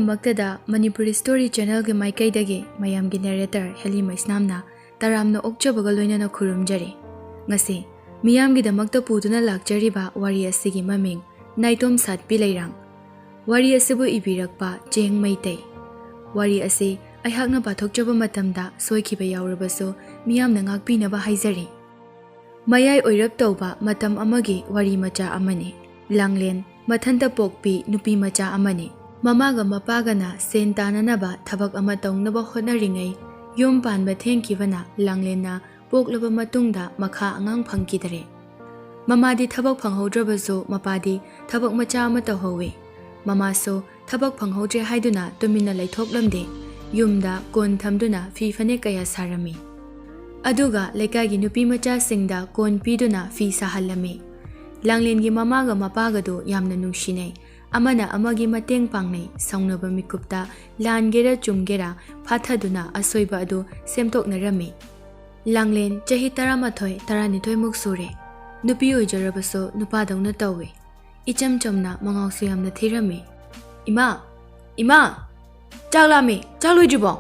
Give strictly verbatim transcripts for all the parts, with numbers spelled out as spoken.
ꯃꯛꯇꯗ Manipuri story ꯆꯦꯅꯦꯜꯒꯤ ꯃꯥꯏꯀꯩꯗꯒꯤ ꯃꯌꯥꯝꯒꯤ ꯅꯦꯔꯦꯇꯔ heli ꯃꯩꯁꯅꯥꯝꯅ ꯇꯔꯥꯝꯅ ꯑꯣꯛꯆꯕꯒ ꯂꯣꯏꯅꯅ ꯈꯨꯔꯨꯝꯖꯔꯤ꯫ ꯉꯁꯤ ꯃꯤꯌꯥꯝꯒꯤꯗꯃꯛꯇ ꯄꯨꯗꯨꯅ ꯂꯥꯛꯆꯔꯤꯕ ꯋꯥꯔꯤ ꯑꯁꯤꯒꯤ ꯃꯃꯤꯡ ꯅꯥꯏꯇꯣꯝ ꯁꯥꯠꯄꯤ ꯂꯩꯔꯥꯡ꯫ ꯋꯥꯔꯤ ꯑꯁꯤꯕꯨ ꯏꯕꯤꯔꯛꯄ ꯆꯦꯡ ꯃꯩꯇꯩ꯫ ꯋꯥꯔꯤ ꯑꯁꯤ ꯑꯩꯍꯥꯛꯅ ꯄꯥꯊꯣꯛꯆꯕ ꯃꯇꯝꯗ ꯁꯣꯏꯈꯤꯕ ꯌꯥꯎꯔꯕꯁꯨ ꯃꯤꯌꯥꯝꯅ ꯉꯥꯛꯄꯤꯅꯕ ꯍꯥꯏꯖꯔꯤ꯫ ꯃꯌꯥꯏ ꯑꯣꯏꯔꯞ ꯇꯧꯕ ꯃꯇꯝ ꯑꯃꯒꯤ ꯋꯥꯔꯤ ꯃꯆꯥ ꯑꯃꯅꯤ꯫ ꯂꯥꯡꯂꯦꯟ ꯃꯊꯟꯇ ꯄꯣꯛꯄꯤ ꯅꯨꯄꯤ ꯃꯆꯥ ꯑꯃꯅꯤ꯫ ꯃꯃꯥꯒ ꯃꯄꯥꯒꯅ ꯁꯦꯟ ꯇꯥꯅꯅꯕ ꯊꯕꯛ ꯑꯃ ꯇꯧꯅꯕ ꯍꯣꯠꯅꯔꯤꯉꯩ ꯌꯨꯝ ꯄꯥꯟꯕ ꯊꯦꯡꯈꯤꯕꯅ ꯂꯥꯡꯂꯦꯟꯅ ꯄꯣꯛꯂꯕ ꯃꯇꯨꯡꯗ ꯃꯈꯥ ꯑꯉꯥꯡ ꯐꯪꯈꯤꯗꯔꯦ꯫ ꯃꯃꯥꯗꯤ ꯊꯕꯛ ꯐꯪꯍꯧꯗ꯭ꯔꯕꯁꯨ ꯃꯄꯥꯗꯤ ꯊꯕꯛ ꯃꯆꯥ ꯑꯃ ꯇꯧꯍꯧꯋꯤ꯫ ꯃꯃꯥꯁꯨ ꯊꯕꯛ ꯐꯪꯍꯧꯗ꯭ꯔꯦ ꯍꯥꯏꯗꯨꯅ ꯇꯨꯃꯤꯟꯅ ꯂꯩꯊꯣꯛꯂꯝꯗꯦ꯫ ꯌꯨꯝꯗ ꯀꯣꯟ ꯊꯝꯗꯨꯅ ꯐꯤ ꯐꯅꯦꯛ ꯀꯌꯥ ꯁꯥꯔꯝꯃꯤ꯫ ꯑꯗꯨꯒ ꯂꯩꯀꯥꯏꯒꯤ ꯅꯨꯄꯤ ꯃꯆꯥꯁꯤꯡꯗ ꯀꯣꯟ ꯄꯤꯗꯨꯅ ꯐꯤ ꯁꯥꯍꯜꯂꯝꯃꯤ꯫ ꯂꯥꯡꯂꯦꯟꯒꯤ ꯃꯃꯥꯒ ꯃꯄꯥꯒꯗꯨ ꯌꯥꯝꯅ ꯅꯨꯡꯁꯤꯅꯩ꯫ ꯑꯃꯅ ꯑꯃꯒꯤ ꯃꯇꯦꯡ ꯄꯥꯡꯅꯩ꯫ ꯁꯥꯎꯅꯕ ꯃꯤꯀꯨꯞꯇ ꯂꯥꯟꯒꯦꯔꯥ ꯆꯨꯝꯒꯦꯔꯥ ꯐꯥꯊꯗꯨꯅ ꯑꯁꯣꯏꯕ ꯑꯗꯨ ꯁꯦꯝꯗꯣꯛꯅꯔꯝꯃꯤ꯫ ꯂꯥꯡꯂꯦꯟ ꯆꯍꯤ ꯇꯔꯥꯃꯥꯊꯣꯏ, ꯇꯔꯥꯅꯤꯊꯣꯏꯃꯨꯛ ꯁꯨꯔꯦ꯫ ꯅꯨꯄꯤ ꯑꯣꯏꯖꯔꯕꯁꯨ ꯅꯨꯄꯥꯗꯧꯅ ꯇꯧꯏ꯫ ꯏꯆꯝ ꯆꯝꯅ ꯃꯉꯥꯎꯁꯨ ꯌꯥꯝꯅ ꯊꯤꯔꯝꯃꯤ꯫ "ꯏꯃꯥ! ꯏꯃꯥ! ꯆꯥꯛ ꯂꯥꯝꯃꯦ! ꯆꯥꯛ ꯂꯣꯏꯗ꯭ꯔꯤꯕꯣ?"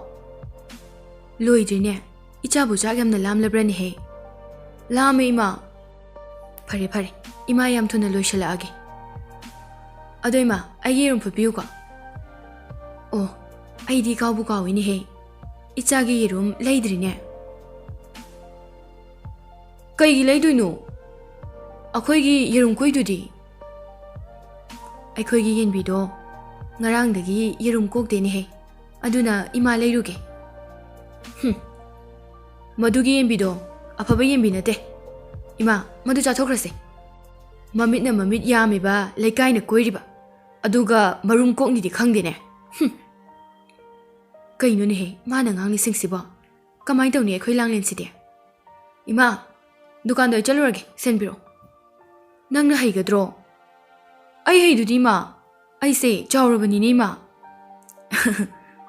"ꯂꯣꯏꯗ꯭ꯔꯤꯅꯦ꯫ ꯏꯆꯥꯕꯨ ꯆꯥꯛ ꯌꯥꯝꯅ ꯂꯥꯝꯂꯕ꯭ꯔꯅꯦꯍꯦ?" "ꯂꯥꯝꯃꯦ, ꯏꯃꯥ!" "ꯐꯔꯦ, ꯐꯔꯦ꯫ ꯏꯃꯥ ꯌꯥꯝ ꯊꯨꯅ ꯂꯣꯏꯁꯤꯜꯂꯛꯑꯒꯦ꯫ ꯑꯗꯣ ꯏꯃꯥ, ꯑꯩꯒꯤ ꯌꯦꯔꯨꯝ ꯐꯨꯠꯄꯤꯌꯨꯀꯣ꯫" "ꯑꯣ, ꯑꯩꯗꯤ ꯀꯥꯎꯕꯨ ꯀꯥꯎꯏꯅꯦꯍꯦ꯫ ꯏꯆꯥꯒꯤ ꯌꯦꯔꯨꯝ ꯂꯩꯗ꯭ꯔꯤꯅꯦ꯫" "ꯀꯩꯒꯤ ꯂꯩꯗꯣꯏꯅꯣ? ꯑꯩꯈꯣꯏꯒꯤ ꯌꯦꯔꯨꯝ ꯀꯣꯛꯏꯗꯨꯗꯤ꯫" "ꯑꯩꯈꯣꯏꯒꯤ ꯌꯦꯟꯕꯤꯗꯣ ꯉꯔꯥꯡꯗꯒꯤ ꯌꯦꯔꯨꯝ ꯀꯣꯛꯇꯦꯅꯦꯍꯦ꯫ ꯑꯗꯨꯅ ꯏꯃꯥ ꯂꯩꯔꯨꯒꯦ꯫" "ꯍꯨꯝ, ꯃꯗꯨꯒꯤ ꯌꯦꯟꯕꯤꯗꯣ ꯑꯐꯕ ꯌꯦꯟꯕꯤ ꯅꯠꯇꯦ꯫ ꯏꯃꯥ, ꯃꯗꯨ ꯆꯥꯊꯣꯛꯈ꯭ꯔꯁꯦ꯫ ꯃꯃꯤꯠꯅ ꯃꯃꯤꯠ ꯌꯥꯝꯃꯤꯕ ꯂꯩꯀꯥꯏꯅ ꯀꯣꯏꯔꯤꯕ, ꯑꯗꯨꯒ ꯃꯔꯨꯝ ꯀꯣꯛꯅꯤꯗꯤ ꯈꯪꯗꯦꯅꯦ꯫ ꯍꯨꯝ꯫ ꯀꯩꯅꯣꯅꯦꯍꯦ, ꯃꯥꯅ ꯉꯥꯡꯂꯤꯁꯤꯡꯁꯤꯕꯣ? ꯀꯃꯥꯏꯅ ꯇꯧꯅꯤ ꯑꯩꯈꯣꯏ ꯂꯥꯡꯂꯦꯟꯁꯤꯗꯤ? ꯏꯃꯥ, ꯗꯨꯀꯥꯟꯗ ꯑꯩ ꯆꯠꯂꯨꯔꯒꯦ, ꯁꯦꯟ ꯄꯤꯔꯛꯑꯣ꯫" "ꯅꯪꯅ ꯍꯩꯒꯗ꯭ꯔꯣ?" "ꯑꯩ ꯍꯩꯗꯨꯗꯤ, ꯏꯃꯥ꯫ ꯑꯩꯁꯦ ꯆꯥꯎꯔꯕꯅꯤꯅꯦ, ꯏꯃꯥ꯫"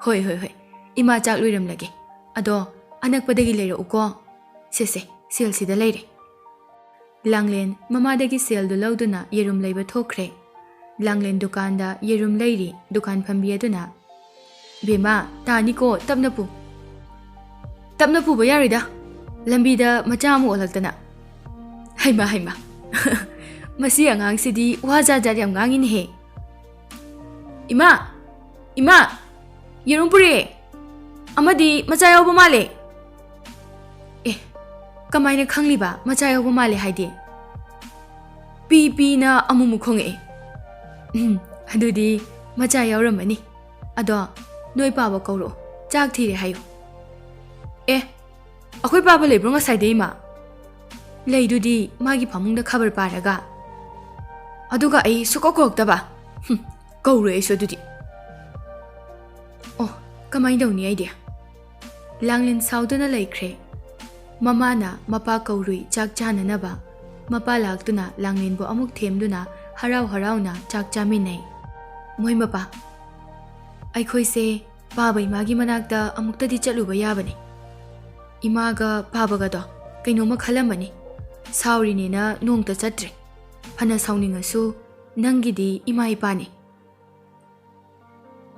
"ꯍꯣꯏ, ꯍꯣꯏ, ꯍꯣꯏ꯫ ꯏꯃꯥ ꯆꯥꯛ ꯂꯣꯏꯔꯝꯂꯒꯦ꯫ ꯑꯗꯣ ꯑꯅꯛꯄꯗꯒꯤ ꯂꯩꯔꯛꯎꯀꯣ꯫ ꯁꯦ, ꯁꯦ, ꯁꯦꯜꯁꯤꯗ ꯂꯩꯔꯦ꯫" ꯂꯥꯡꯂꯦꯟ ꯃꯃꯥꯗꯒꯤ ꯁꯦꯜꯗꯨ ꯂꯧꯗꯨꯅ ꯌꯦꯔꯨꯝ ꯂꯩꯕ ꯊꯣꯛꯈ꯭ꯔꯦ꯫ ꯂꯥꯡꯂꯦꯟ ꯗꯨꯀꯥꯟꯗ ꯌꯦꯔꯨꯝ ꯂꯩꯔꯤ ꯗꯨꯀꯥꯟ ꯐꯝꯕꯤ ꯑꯗꯨꯅ꯫ "ꯕꯦꯝꯃ, ꯇꯥꯅꯤꯀꯣ, ꯇꯞꯅ ꯄꯨ꯫" "ꯇꯞꯅ ꯄꯨꯕ ꯌꯥꯔꯣꯏꯗ, ꯂꯝꯕꯤꯗ ꯃꯆꯥ ꯑꯃ ꯑꯣꯜꯂꯛꯇꯅ꯫" "ꯍꯩꯃ, ꯍꯩꯃ, ꯃꯁꯤ ꯑꯉꯥꯡꯁꯤꯗꯤ ꯋꯥ ꯖꯥꯠ ꯖꯥꯠ ꯌꯥꯝ ꯉꯥꯡꯉꯤꯅꯦꯍꯦ꯫" "ꯏꯃꯥ, ꯏꯃꯥ, ꯌꯦꯔꯨꯝ ꯄꯨꯔꯛꯑꯦ꯫ ꯑꯃꯗꯤ ꯃꯆꯥ ꯌꯥꯎꯕ ꯃꯥꯜꯂꯦ꯫" "ꯑꯦ, ꯀꯃꯥꯏꯅ ꯈꯪꯂꯤꯕ ꯃꯆꯥ ꯌꯥꯎꯕ ꯃꯥꯜꯂꯦ ꯍꯥꯏꯗꯤ?" "ꯄꯤ ꯄꯤꯅ ꯑꯃꯨꯛꯃꯨꯛ ꯈꯣꯡꯉꯛꯑꯦ꯫" "ꯎꯝ, ꯑꯗꯨꯗꯤ ꯃꯆꯥ ꯌꯥꯎꯔꯝꯃꯅꯤ꯫ ꯑꯗꯣ ꯅꯣꯏ ꯄꯥꯕ ꯀꯧꯔꯛꯑꯣ, ꯆꯥꯛ ꯊꯤꯔꯦ ꯍꯥꯏꯌꯨ꯫" "ꯑꯦ, ꯑꯩꯈꯣꯏ ꯄꯥꯕ ꯂꯩꯕ꯭ꯔꯣ ꯉꯁꯥꯏꯗꯩ, ꯏꯃꯥ?" "ꯂꯩꯗꯨꯗꯤ, ꯃꯥꯒꯤ ꯐꯃꯨꯡꯗ ꯈꯕꯔ ꯄꯥꯔꯒ꯫" "ꯑꯗꯨꯒ ꯑꯩ ꯁꯨꯛꯀꯧ ꯀꯧꯔꯛꯇꯕ? ꯍꯨꯝ, ꯀꯧꯔꯣꯏ ꯑꯩꯁꯨ ꯑꯗꯨꯗꯤ꯫ ꯑꯣ, ꯀꯃꯥꯏꯅ ꯇꯧꯅꯤ ꯑꯩꯗꯤ?" ꯂꯥꯡꯂꯦꯟ ꯁꯥꯎꯗꯨꯅ ꯂꯩꯈ꯭ꯔꯦ꯫ ꯃꯃꯥꯅ ꯃꯄꯥ ꯀꯧꯔꯨꯏ ꯆꯥꯛ ꯆꯥꯅꯅꯕ꯫ ꯃꯄꯥ ꯂꯥꯛꯇꯨꯅ ꯂꯥꯡꯂꯦꯟꯕꯨ ꯑꯃꯨꯛ ꯊꯦꯝꯗꯨꯅ ꯍꯔꯥꯎ ꯍꯔꯥꯎꯅ ꯆꯥꯛ ꯆꯥꯃꯤꯟꯅꯩ꯫ "ꯃꯣꯏ ꯃꯄꯥ, ꯑꯩꯈꯣꯏꯁꯦ ꯄꯥꯕ ꯏꯃꯥꯒꯤ ꯃꯅꯥꯛꯇ ꯑꯃꯨꯛꯇꯗꯤ ꯆꯠꯂꯨꯕ ꯌꯥꯕꯅꯤ꯫ ꯏꯃꯥꯒ ꯄꯥꯕꯒꯗꯣ ꯀꯩꯅꯣꯝꯃ ꯈꯜꯂꯝꯃꯅꯤ꯫ ꯁꯥꯎꯔꯤꯅꯦꯅ ꯅꯣꯡꯇ ꯆꯠꯇ꯭ꯔꯦ꯫ ꯐꯅ ꯁꯥꯎꯅꯤꯡꯉꯁꯨ ꯅꯪꯒꯤꯗꯤ ꯏꯃꯥ ꯏꯄꯥꯅꯤ꯫"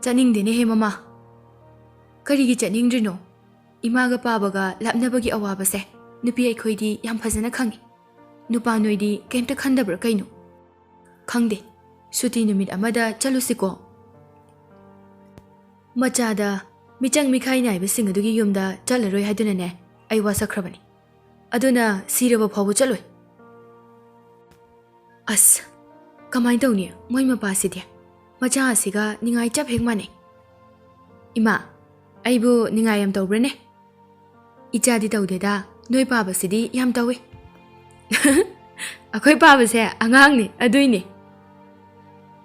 "ꯆꯠꯅꯤꯡꯗꯦꯅꯦꯍꯦ ꯃꯃꯥ꯫" "ꯀꯔꯤꯒꯤ ꯆꯠꯅꯤꯡꯗ꯭ꯔꯤꯅꯣ? ꯏꯃꯥꯒ ꯄꯥꯕꯒ ꯂꯥꯞꯅꯕꯒꯤ ꯑꯋꯥꯕꯁꯦ ꯅꯨꯄꯤ ꯑꯩꯈꯣꯏꯗꯤ ꯌꯥꯝ ꯐꯖꯅ ꯈꯪꯉꯤ꯫ ꯅꯨꯄꯥ ꯅꯣꯏꯗꯤ ꯀꯩꯝꯇ ꯈꯟꯗꯕ꯭ꯔꯥ ꯀꯩꯅꯣ?" "ꯈꯪꯗꯦ꯫ ꯁꯨꯇꯤ ꯅꯨꯃꯤꯠ ꯑꯃꯗ ꯆꯠꯂꯨꯁꯤꯀꯣ꯫" "ꯃꯆꯥꯗ ꯃꯤꯆꯪ ꯃꯤꯈꯥꯏ ꯅꯥꯏꯕꯁꯤꯡ ꯑꯗꯨꯒꯤ ꯌꯨꯝꯗ ꯆꯠꯂꯔꯣꯏ ꯍꯥꯏꯗꯨꯅꯅꯦ ꯑꯩ ꯋꯥꯁꯛꯈ꯭ꯔꯕꯅꯤ꯫ ꯑꯗꯨꯅ ꯁꯤꯔꯕ ꯐꯥꯎꯕ ꯆꯠꯂꯣꯏ꯫" ꯑꯁ, ꯀꯃꯥꯏꯅ ꯇꯧꯅꯤ ꯃꯣꯏ ꯃꯄꯥꯁꯤꯗꯤ? ꯃꯆꯥ ꯑꯁꯤꯒ ꯅꯤꯡꯉꯥꯏ ꯆꯞ ꯍꯦꯛ ꯃꯥꯟꯅꯩ꯫ "ꯏꯃꯥ, ꯑꯩꯕꯨ ꯅꯤꯡꯉꯥꯏ ꯌꯥꯝ ꯇꯧꯕ꯭ꯔꯅꯦ?" "ꯏꯆꯥꯗꯤ ꯇꯧꯗꯦꯗ, ꯅꯣꯏ ꯄꯥꯕꯁꯤꯗꯤ ꯌꯥꯝ ꯇꯧꯏ꯫" "ꯑꯩꯈꯣꯏ ꯄꯥꯕꯁꯦ ꯑꯉꯥꯡꯅꯤ, ꯑꯗꯨꯏꯅꯤ꯫"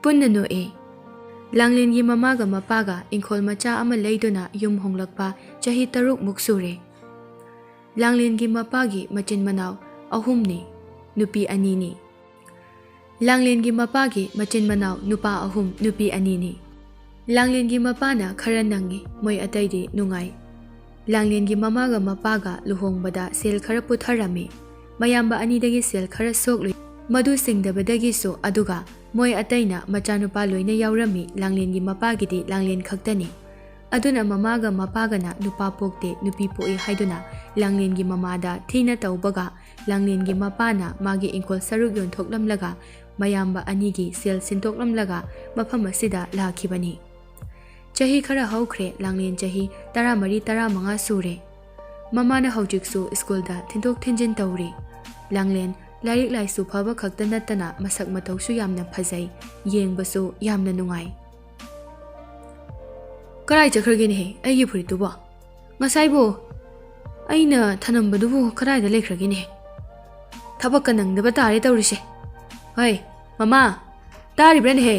ꯄꯨꯟꯅ ꯅꯣꯛꯑꯦ꯫ ꯂꯥꯡꯂꯦꯟꯒꯤ ꯃꯃꯥꯒ ꯃꯄꯥꯒ ꯏꯪꯈꯣꯜ ꯃꯆꯥ ꯑꯃ ꯂꯩꯗꯨꯅ ꯌꯨꯝ ꯍꯣꯡꯂꯛꯄ ꯆꯍꯤ ꯇꯔꯨꯛꯃꯨꯛ ꯁꯨꯔꯦ꯫ ꯂꯥꯡꯂꯦꯟꯒꯤ ꯃꯄꯥꯒꯤ ꯃꯆꯤꯟ ꯃꯅꯥꯎ ꯑꯍꯨꯝꯅꯤ, ꯅꯨꯄꯤ ꯑꯅꯤꯅꯤ꯫ ꯂꯥꯡꯂꯦꯟꯒꯤ ꯃꯄꯥꯒꯤ ꯃꯆꯤꯟ ꯃꯅꯥꯎ ꯅꯨꯄꯥ ꯑꯍꯨꯝ, ꯅꯨꯄꯤ ꯑꯅꯤꯅꯤ꯫ ꯂꯥꯡꯂꯦꯟꯒꯤ ꯃꯄꯥꯅ ꯈꯔ ꯅꯪꯉꯤ, ꯃꯣꯏ ꯑꯇꯩꯗꯤ ꯅꯨꯡꯉꯥꯏ꯫ ꯂꯥꯡꯂꯦꯟꯒꯤ ꯃꯃꯥꯒ ꯃꯄꯥꯒ ꯂꯨꯍꯣꯡꯕꯗ ꯁꯦꯜ ꯈꯔ ꯄꯨꯊꯔꯝꯃꯤ꯫ ꯃꯌꯥꯝꯕ ꯑꯅꯤꯗꯒꯤ ꯁꯦꯜ ꯈꯔ ꯁꯣꯛꯂꯨꯏ꯫ ꯃꯗꯨ ꯁꯤꯡꯗꯕꯗꯒꯤꯁꯨ, ꯑꯗꯨꯒ ꯃꯣꯏ ꯑꯇꯩꯅ ꯃꯆꯥꯅꯨꯄꯥ ꯂꯣꯏꯅ ꯌꯥꯎꯔꯝꯃꯤ꯫ ꯂꯥꯡꯂꯦꯟꯒꯤ ꯃꯄꯥꯒꯤꯗꯤ ꯂꯥꯡꯂꯦꯟ ꯈꯛꯇꯅꯤ꯫ ꯑꯗꯨꯅ ꯃꯃꯥꯒ ꯃꯄꯥꯒꯅ ꯅꯨꯄꯥ ꯄꯣꯛꯇꯦ, ꯅꯨꯄꯤ ꯄꯣꯛꯏ ꯍꯥꯏꯗꯨꯅ ꯂꯥꯡꯂꯦꯟꯒꯤ ꯃꯃꯥꯗ ꯊꯤꯅ ꯇꯧꯕꯒ, ꯂꯥꯡꯂꯦꯟꯒꯤ ꯃꯄꯥꯅ ꯃꯥꯒꯤ ꯏꯪꯈꯣꯜ ꯁꯔꯨꯛ ꯌꯣꯟꯊꯣꯛꯂꯝꯂꯒ, ꯃꯌꯥꯝꯕ ꯑꯅꯤꯒꯤ ꯁꯦꯜ ꯁꯤꯟꯗꯣꯛꯂꯝꯂꯒ ꯃꯐꯝ ꯑꯁꯤꯗ ꯂꯥꯛꯈꯤꯕꯅꯤ꯫ ꯆꯍꯤ ꯈꯔ ꯍꯧꯈ꯭ꯔꯦ, ꯂꯥꯡꯂꯦꯟ ꯆꯍꯤ ꯇꯔꯥꯃꯔꯤ ꯇꯔꯥꯃꯉꯥ ꯁꯨꯔꯦ꯫ ꯃꯃꯥꯅ ꯍꯧꯖꯤꯛꯁꯨ ꯁ꯭ꯀꯨꯜꯗ ꯊꯤꯟꯗꯣꯛ ꯊꯤꯟꯖꯤꯟ ꯇꯧꯔꯤ꯫ ꯂꯥꯡꯂꯦꯟ ꯂꯥꯏꯔꯤꯛ ꯂꯥꯏꯁꯨ ꯐꯕ ꯈꯛꯇ ꯅꯠꯇꯅ ꯃꯁꯛ ꯃꯇꯧꯁꯨ ꯌꯥꯝꯅ ꯐꯖꯩ, ꯌꯦꯡꯕꯁꯨ ꯌꯥꯝꯅ ꯅꯨꯡꯉꯥꯏ꯫ ꯀꯔꯥꯏ ꯆꯠꯈ꯭ꯔꯒꯦꯅꯦꯍꯦ ꯑꯩꯒꯤ ꯐꯨꯔꯤꯠꯇꯨꯕꯣ? ꯉꯁꯥꯏꯕꯨ ꯑꯩꯅ ꯊꯅꯝꯕꯗꯨꯕꯨ ꯀꯗꯥꯏꯗ ꯂꯩꯈ꯭ꯔꯒꯦꯅꯦꯍꯦ? ꯊꯕꯛꯀ ꯅꯪꯗꯕ ꯇꯥꯔꯦ ꯇꯧꯔꯤꯁꯦ꯫ ꯍꯣꯏ, ꯃꯃꯥ, ꯇꯥꯔꯤꯕ꯭ꯔꯥꯅꯦꯍꯦ?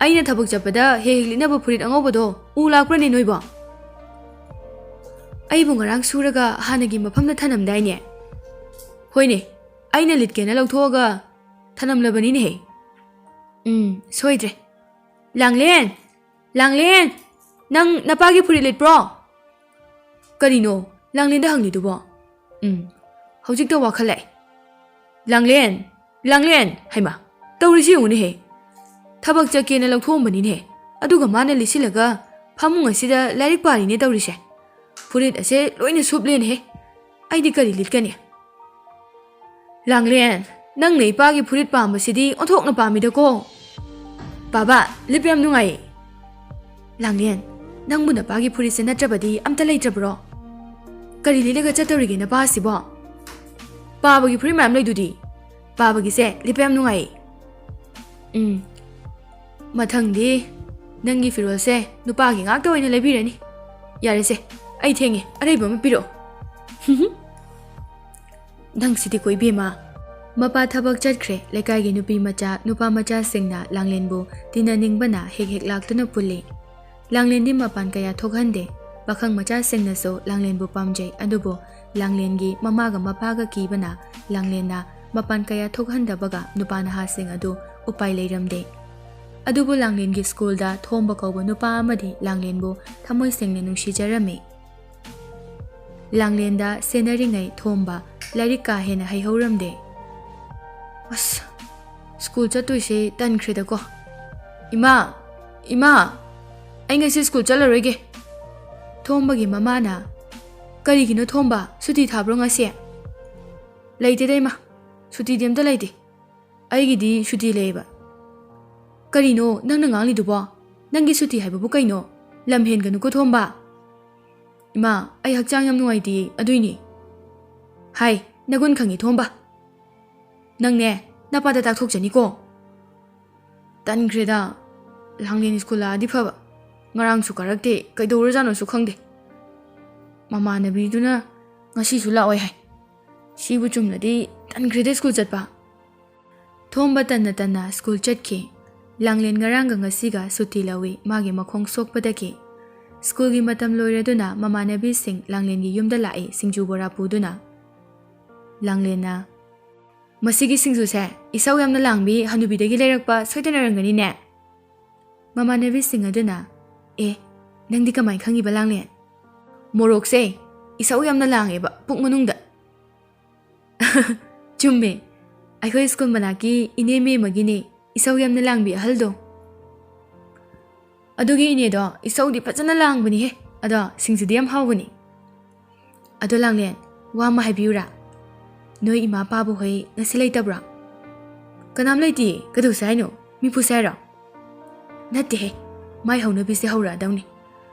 ꯑꯩꯅ ꯊꯕꯛ ꯆꯠꯄꯗ ꯍꯦꯛ ꯍꯦꯛ ꯂꯤꯠꯅꯕ ꯐꯨꯔꯤꯠ ꯑꯉꯧꯕꯗꯣ ꯎ ꯂꯥꯛꯄ꯭ꯔꯅꯦ ꯅꯣꯏꯕꯣ? ꯑꯩꯕꯨ ꯉꯔꯥꯡ ꯁꯨꯔꯒ ꯍꯥꯟꯅꯒꯤ ꯃꯐꯝꯗ ꯊꯅꯝꯗꯥꯏꯅꯦ? ꯍꯣꯏꯅꯦ, ꯑꯩꯅ ꯂꯤꯠꯀꯦꯅ ꯂꯧꯊꯣꯛꯑꯒ ꯊꯅꯝꯂꯕꯅꯤꯅꯦꯍꯦ꯫ ꯎꯝ, ꯁꯣꯏꯗ꯭ꯔꯦ꯫ ꯂꯥꯡꯂꯦꯟ! ꯂꯥꯡꯂꯦꯟ! ꯅꯪ ꯅꯄꯥꯒꯤ ꯐꯨꯔꯤꯠ ꯂꯤꯠꯄ꯭ꯔꯣ? ꯀꯔꯤꯅꯣ ꯂꯥꯡꯂꯦꯟꯗ ꯍꯪꯂꯤꯗꯨꯕꯣ? ꯎꯝ, ꯍꯧꯖꯤꯛꯇ ꯋꯥꯈꯜ ꯂꯥꯛꯑꯦ꯫ ꯂꯥꯡꯂꯦꯟ! ꯂꯥꯡꯂꯦꯟ! ꯍꯩꯃꯥ, ꯇꯧꯔꯤꯁꯤ ꯌꯦꯡꯉꯨꯅꯦꯍꯦ꯫ ꯊꯕꯛ ꯆꯠꯀꯦꯅ ꯂꯧꯊꯣꯛꯑꯝꯕꯅꯤꯅꯦ꯫ ꯑꯗꯨꯒ ꯃꯥꯅ ꯂꯤꯠꯁꯤꯜꯂꯒ ꯐꯃꯨꯡ ꯑꯁꯤꯗ ꯂꯥꯏꯔꯤꯛ ꯄꯥꯔꯤꯅꯦ ꯇꯧꯔꯤꯁꯦ꯫ ꯐꯨꯔꯤꯠ ꯑꯁꯦ ꯂꯣꯏꯅ ꯁꯨꯞꯂꯦꯅꯦꯍꯦ꯫ ꯑꯩꯗꯤ ꯀꯔꯤ ꯂꯤꯠꯀꯅꯤ? ꯂꯥꯡꯂꯦꯟ, ꯅꯪꯅ ꯏꯄꯥꯒꯤ ꯐꯨꯔꯤꯠ ꯄꯥꯝꯕꯁꯤꯗꯤ ꯑꯣꯟꯊꯣꯛꯅ ꯄꯥꯝꯃꯤꯗꯀꯣ꯫ ꯄꯥꯕ, ꯂꯤꯠꯄ ꯌꯥꯝ ꯅꯨꯡꯉꯥꯏꯌꯦ꯫ ꯂꯥꯡꯂꯦꯟ, ꯅꯪꯕꯨ ꯅꯄꯥꯒꯤ ꯐꯨꯔꯤꯠꯁꯦ ꯅꯠꯇ꯭ꯔꯕꯗꯤ ꯑꯝꯇ ꯂꯩꯇ꯭ꯔꯕ꯭ꯔꯣ? ꯀꯔꯤ ꯂꯤꯠꯂꯒ ꯆꯠꯇꯧꯔꯤꯒꯦ ꯅꯄꯥ ꯑꯁꯤꯕꯣ? ꯄꯥꯕꯒꯤ ꯐꯨꯔꯤꯠ ꯃꯌꯥꯝ ꯂꯩꯗꯨꯗꯤ꯫ ꯄꯥꯕꯒꯤꯁꯦ ꯂꯤꯠꯄ ꯌꯥꯝ ꯅꯨꯡꯉꯥꯏꯌꯦ꯫ ꯎꯝ, ꯃꯊꯪꯗꯤ ꯅꯪꯒꯤ ꯐꯤꯔꯣꯜꯁꯦ ꯅꯨꯄꯥꯒꯤ ꯉꯥꯛꯇ ꯑꯣꯏꯅ ꯂꯩꯕꯤꯔꯅꯤ꯫ ꯌꯥꯔꯦꯁꯦ, ꯑꯩ ꯊꯦꯡꯉꯦ, ꯑꯔꯩꯕ ꯑꯃ ꯄꯤꯔꯛꯑꯣ꯫ ꯅꯪꯁꯤꯗꯤꯀꯣ ꯏꯕꯦꯝꯃ꯫ ꯃꯄꯥ ꯊꯕꯛ ꯆꯠꯈ꯭ꯔꯦ꯫ ꯂꯩꯀꯥꯏꯒꯤ ꯅꯨꯄꯤ ꯃꯆꯥ, ꯅꯨꯄꯥ ꯃꯆꯥꯁꯤꯡꯅ ꯂꯥꯡꯂꯦꯟꯕꯨ ꯇꯤꯟꯅꯅꯤꯡꯕꯅ ꯍꯦꯛ ꯍꯦꯛ ꯂꯥꯛꯇꯨꯅ ꯄꯨꯜꯂꯤ꯫ ꯂꯥꯡꯂꯦꯟꯗꯤ ꯃꯄꯥꯟ ꯀꯌꯥ ꯊꯣꯛꯍꯟꯗꯦ꯫ ꯄꯥꯈꯪ ꯃꯆꯥꯁꯤꯡꯅꯁꯨ ꯂꯥꯡꯂꯦꯟꯕꯨ ꯄꯥꯝꯖꯩ, ꯑꯗꯨꯕꯨ ꯂꯥꯡꯂꯦꯟꯒꯤ ꯃꯃꯥꯒ ꯃꯄꯥꯒ ꯀꯤꯕꯅ ꯂꯥꯡꯂꯦꯟꯅ ꯃꯄꯥꯟ ꯀꯌꯥ ꯊꯣꯛꯍꯟꯗꯕꯒ ꯅꯨꯄꯥ ꯅꯍꯥꯁꯤꯡ ꯑꯗꯨ ꯎꯄꯥꯏ ꯂꯩꯔꯝꯗꯦ꯫ ꯑꯗꯨꯕꯨ ꯂꯥꯡꯂꯦꯟꯒꯤ ꯁ꯭ꯀꯨꯜꯗ ꯊꯣꯝꯕ ꯀꯧꯕ ꯅꯨꯄꯥ ꯑꯃꯗꯤ ꯂꯥꯡꯂꯦꯟꯕꯨ ꯊꯃꯣꯏ ꯁꯦꯡꯅ ꯅꯨꯡꯁꯤꯖꯔꯝꯃꯤ꯫ ꯂꯥꯡꯂꯦꯟꯗ ꯁꯦꯟꯅꯔꯤꯉꯩ ꯊꯣꯝꯕ ꯂꯥꯏꯔꯤꯛ ꯀꯥ ꯍꯦꯟꯅ ꯍꯩꯍꯧꯔꯝꯗꯦ꯫ ꯑꯁ, ꯁ꯭ꯀꯨꯜ ꯆꯠꯇꯣꯏꯁꯦ ꯇꯟꯈ꯭ꯔꯦꯗꯀꯣ꯫ "ꯏꯃꯥ, ꯏꯃꯥ, ꯑꯩ ꯉꯁꯤ ꯁ꯭ꯀꯨꯜ ꯆꯠꯂꯔꯣꯏꯒꯦ꯫" ꯊꯣꯝꯕꯒꯤ ꯃꯃꯥꯅ, "ꯀꯔꯤꯒꯤꯅꯣ ꯊꯣꯝꯕ? ꯁꯨꯇꯤ ꯊꯥꯕ꯭ꯔꯣ ꯉꯁꯤ?" "ꯂꯩꯇꯦꯗ ꯏꯃꯥ, ꯁꯨꯇꯤꯗꯤ ꯑꯝꯇ ꯂꯩꯇꯦ꯫ ꯑꯩꯒꯤꯗꯤ ꯁꯨꯇꯤ ꯂꯩꯌꯦꯕ꯫" "ꯀꯔꯤꯅꯣ ꯅꯪꯅ ꯉꯥꯡꯂꯤꯗꯨꯕꯣ? ꯅꯪꯒꯤ ꯁꯨꯇꯤ ꯍꯥꯏꯕꯕꯨ ꯀꯩꯅꯣ? ꯂꯝ ꯍꯦꯟꯒꯅꯨꯀꯣ ꯊꯣꯝꯕ꯫" "ꯏꯃꯥ, ꯑꯩ ꯍꯛꯆꯥꯡ ꯌꯥꯝ ꯅꯨꯡꯉꯥꯏꯇꯦ, ꯑꯗꯨꯏꯅꯦ꯫" "ꯍꯥꯏ, ꯅꯒꯨꯟ ꯈꯪꯉꯤ ꯊꯣꯝꯕ꯫ ꯅꯪꯅꯦ, ꯅꯄꯥꯗ ꯇꯥꯛꯊꯣꯛꯆꯅꯤꯀꯣ꯫" ꯇꯟꯈ꯭ꯔꯦꯗ꯫ ꯂꯥꯡꯂꯦꯟ ꯁ꯭ꯀꯨꯜ ꯂꯥꯛꯑꯗꯤ ꯐꯕ꯫ ꯉꯔꯥꯡꯁꯨ ꯀꯥꯔꯛꯇꯦ, ꯀꯩꯗꯧꯔꯖꯥꯠꯅꯣꯁꯨ ꯈꯪꯗꯦ꯫ ꯃꯃꯥꯟꯅꯕꯤꯗꯨꯅ ꯉꯁꯤꯁꯨ ꯂꯥꯛꯑꯣꯏ ꯍꯥꯏ꯫ ꯁꯤꯕꯨ ꯆꯨꯝꯅꯗꯤ ꯇꯟꯈ꯭ꯔꯦꯗ ꯁ꯭ꯀꯨꯜ ꯆꯠꯄ꯫ ꯊꯣꯝꯕ ꯇꯟꯅ ꯇꯟꯅ ꯁ꯭ꯀꯨꯜ ꯆꯠꯈꯤ꯫ ꯂꯥꯡꯂꯦꯟ ꯉꯔꯥꯡꯒ ꯉꯁꯤꯒ ꯁꯨꯇꯤ ꯂꯧꯏ, ꯃꯥꯒꯤ ꯃꯈꯣꯡ ꯁꯣꯛꯄꯗꯒꯤ꯫ ꯁ꯭ꯀꯨꯜꯒꯤ ꯃꯇꯝ ꯂꯣꯏꯔꯗꯨꯅ ꯃꯃꯥꯟꯅꯕꯤꯁꯤꯡ ꯂꯥꯡꯂꯦꯟꯒꯤ ꯌꯨꯝꯗ ꯂꯥꯛꯏ, ꯁꯤꯡꯖꯨ ꯕꯣꯔꯥ ꯄꯨꯗꯨꯅ꯫ ꯂꯥꯡꯂꯦꯟꯅ, "ꯃꯁꯤꯒꯤ ꯁꯤꯡꯖꯨꯁꯦ ꯏꯁꯧ ꯌꯥꯝꯅ ꯂꯥꯡꯕꯤ ꯍꯅꯨꯕꯤꯗꯒꯤ ꯂꯩꯔꯛꯄ ꯁꯣꯏꯗꯅ ꯑꯣꯏꯔꯝꯒꯅꯤꯅꯦ?" ꯃꯃꯥꯟꯅꯕꯤꯁꯤꯡ ꯑꯗꯨꯅ, "ꯑꯦ, ꯅꯪꯗꯤ ꯀꯃꯥꯏ ꯈꯪꯉꯤꯕ ꯂꯥꯡꯂꯦꯟ?" "ꯃꯣꯔꯣꯛꯁꯦ ꯏꯁꯧ ꯌꯥꯝꯅ ꯂꯥꯡꯉꯦꯕ ꯄꯨꯛ ꯃꯅꯨꯡꯗ꯫" "ꯆꯨꯝꯃꯦ, ꯑꯩꯈꯣꯏ ꯁ꯭ꯀꯨꯜ ꯃꯅꯥꯛꯀꯤ ꯏꯅꯦ ꯃꯦꯝꯃꯒꯤꯅꯦ ꯏꯁꯧ ꯌꯥꯝꯅ ꯂꯥꯡꯕꯤ ꯑꯍꯜꯗꯣ꯫ ꯑꯗꯨꯒꯤ ꯏꯅꯦꯗꯣ ꯏꯁꯧꯗꯤ ꯐꯖꯅ ꯂꯥꯡꯕꯅꯤꯍꯦ, ꯑꯗꯣ ꯁꯤꯡꯖꯨꯗꯤ ꯌꯥꯝ ꯍꯥꯎꯕꯅꯤ꯫ ꯑꯗꯣ ꯂꯥꯡꯂꯦꯟ, ꯋꯥ ꯑꯃ ꯍꯥꯏꯕꯤꯌꯨꯔꯥ? ꯅꯣꯏ ꯏꯃꯥ ꯄꯥꯕꯨ ꯍꯣꯏ ꯉꯁꯤ ꯂꯩꯇꯕ꯭ꯔꯣ?" "ꯀꯅꯥꯝ ꯂꯩꯇꯤꯌꯦ, ꯀꯩꯗꯧꯁꯦ ꯍꯥꯏꯅꯣ? ꯃꯤ ꯐꯨꯁꯦ ꯍꯥꯏꯔꯣ?" "ꯅꯠꯇꯦꯍꯦ, ꯃꯥꯏ ꯍꯧꯅꯕꯤꯁꯦ ꯍꯧꯔꯛꯑꯗꯧꯅꯤ꯫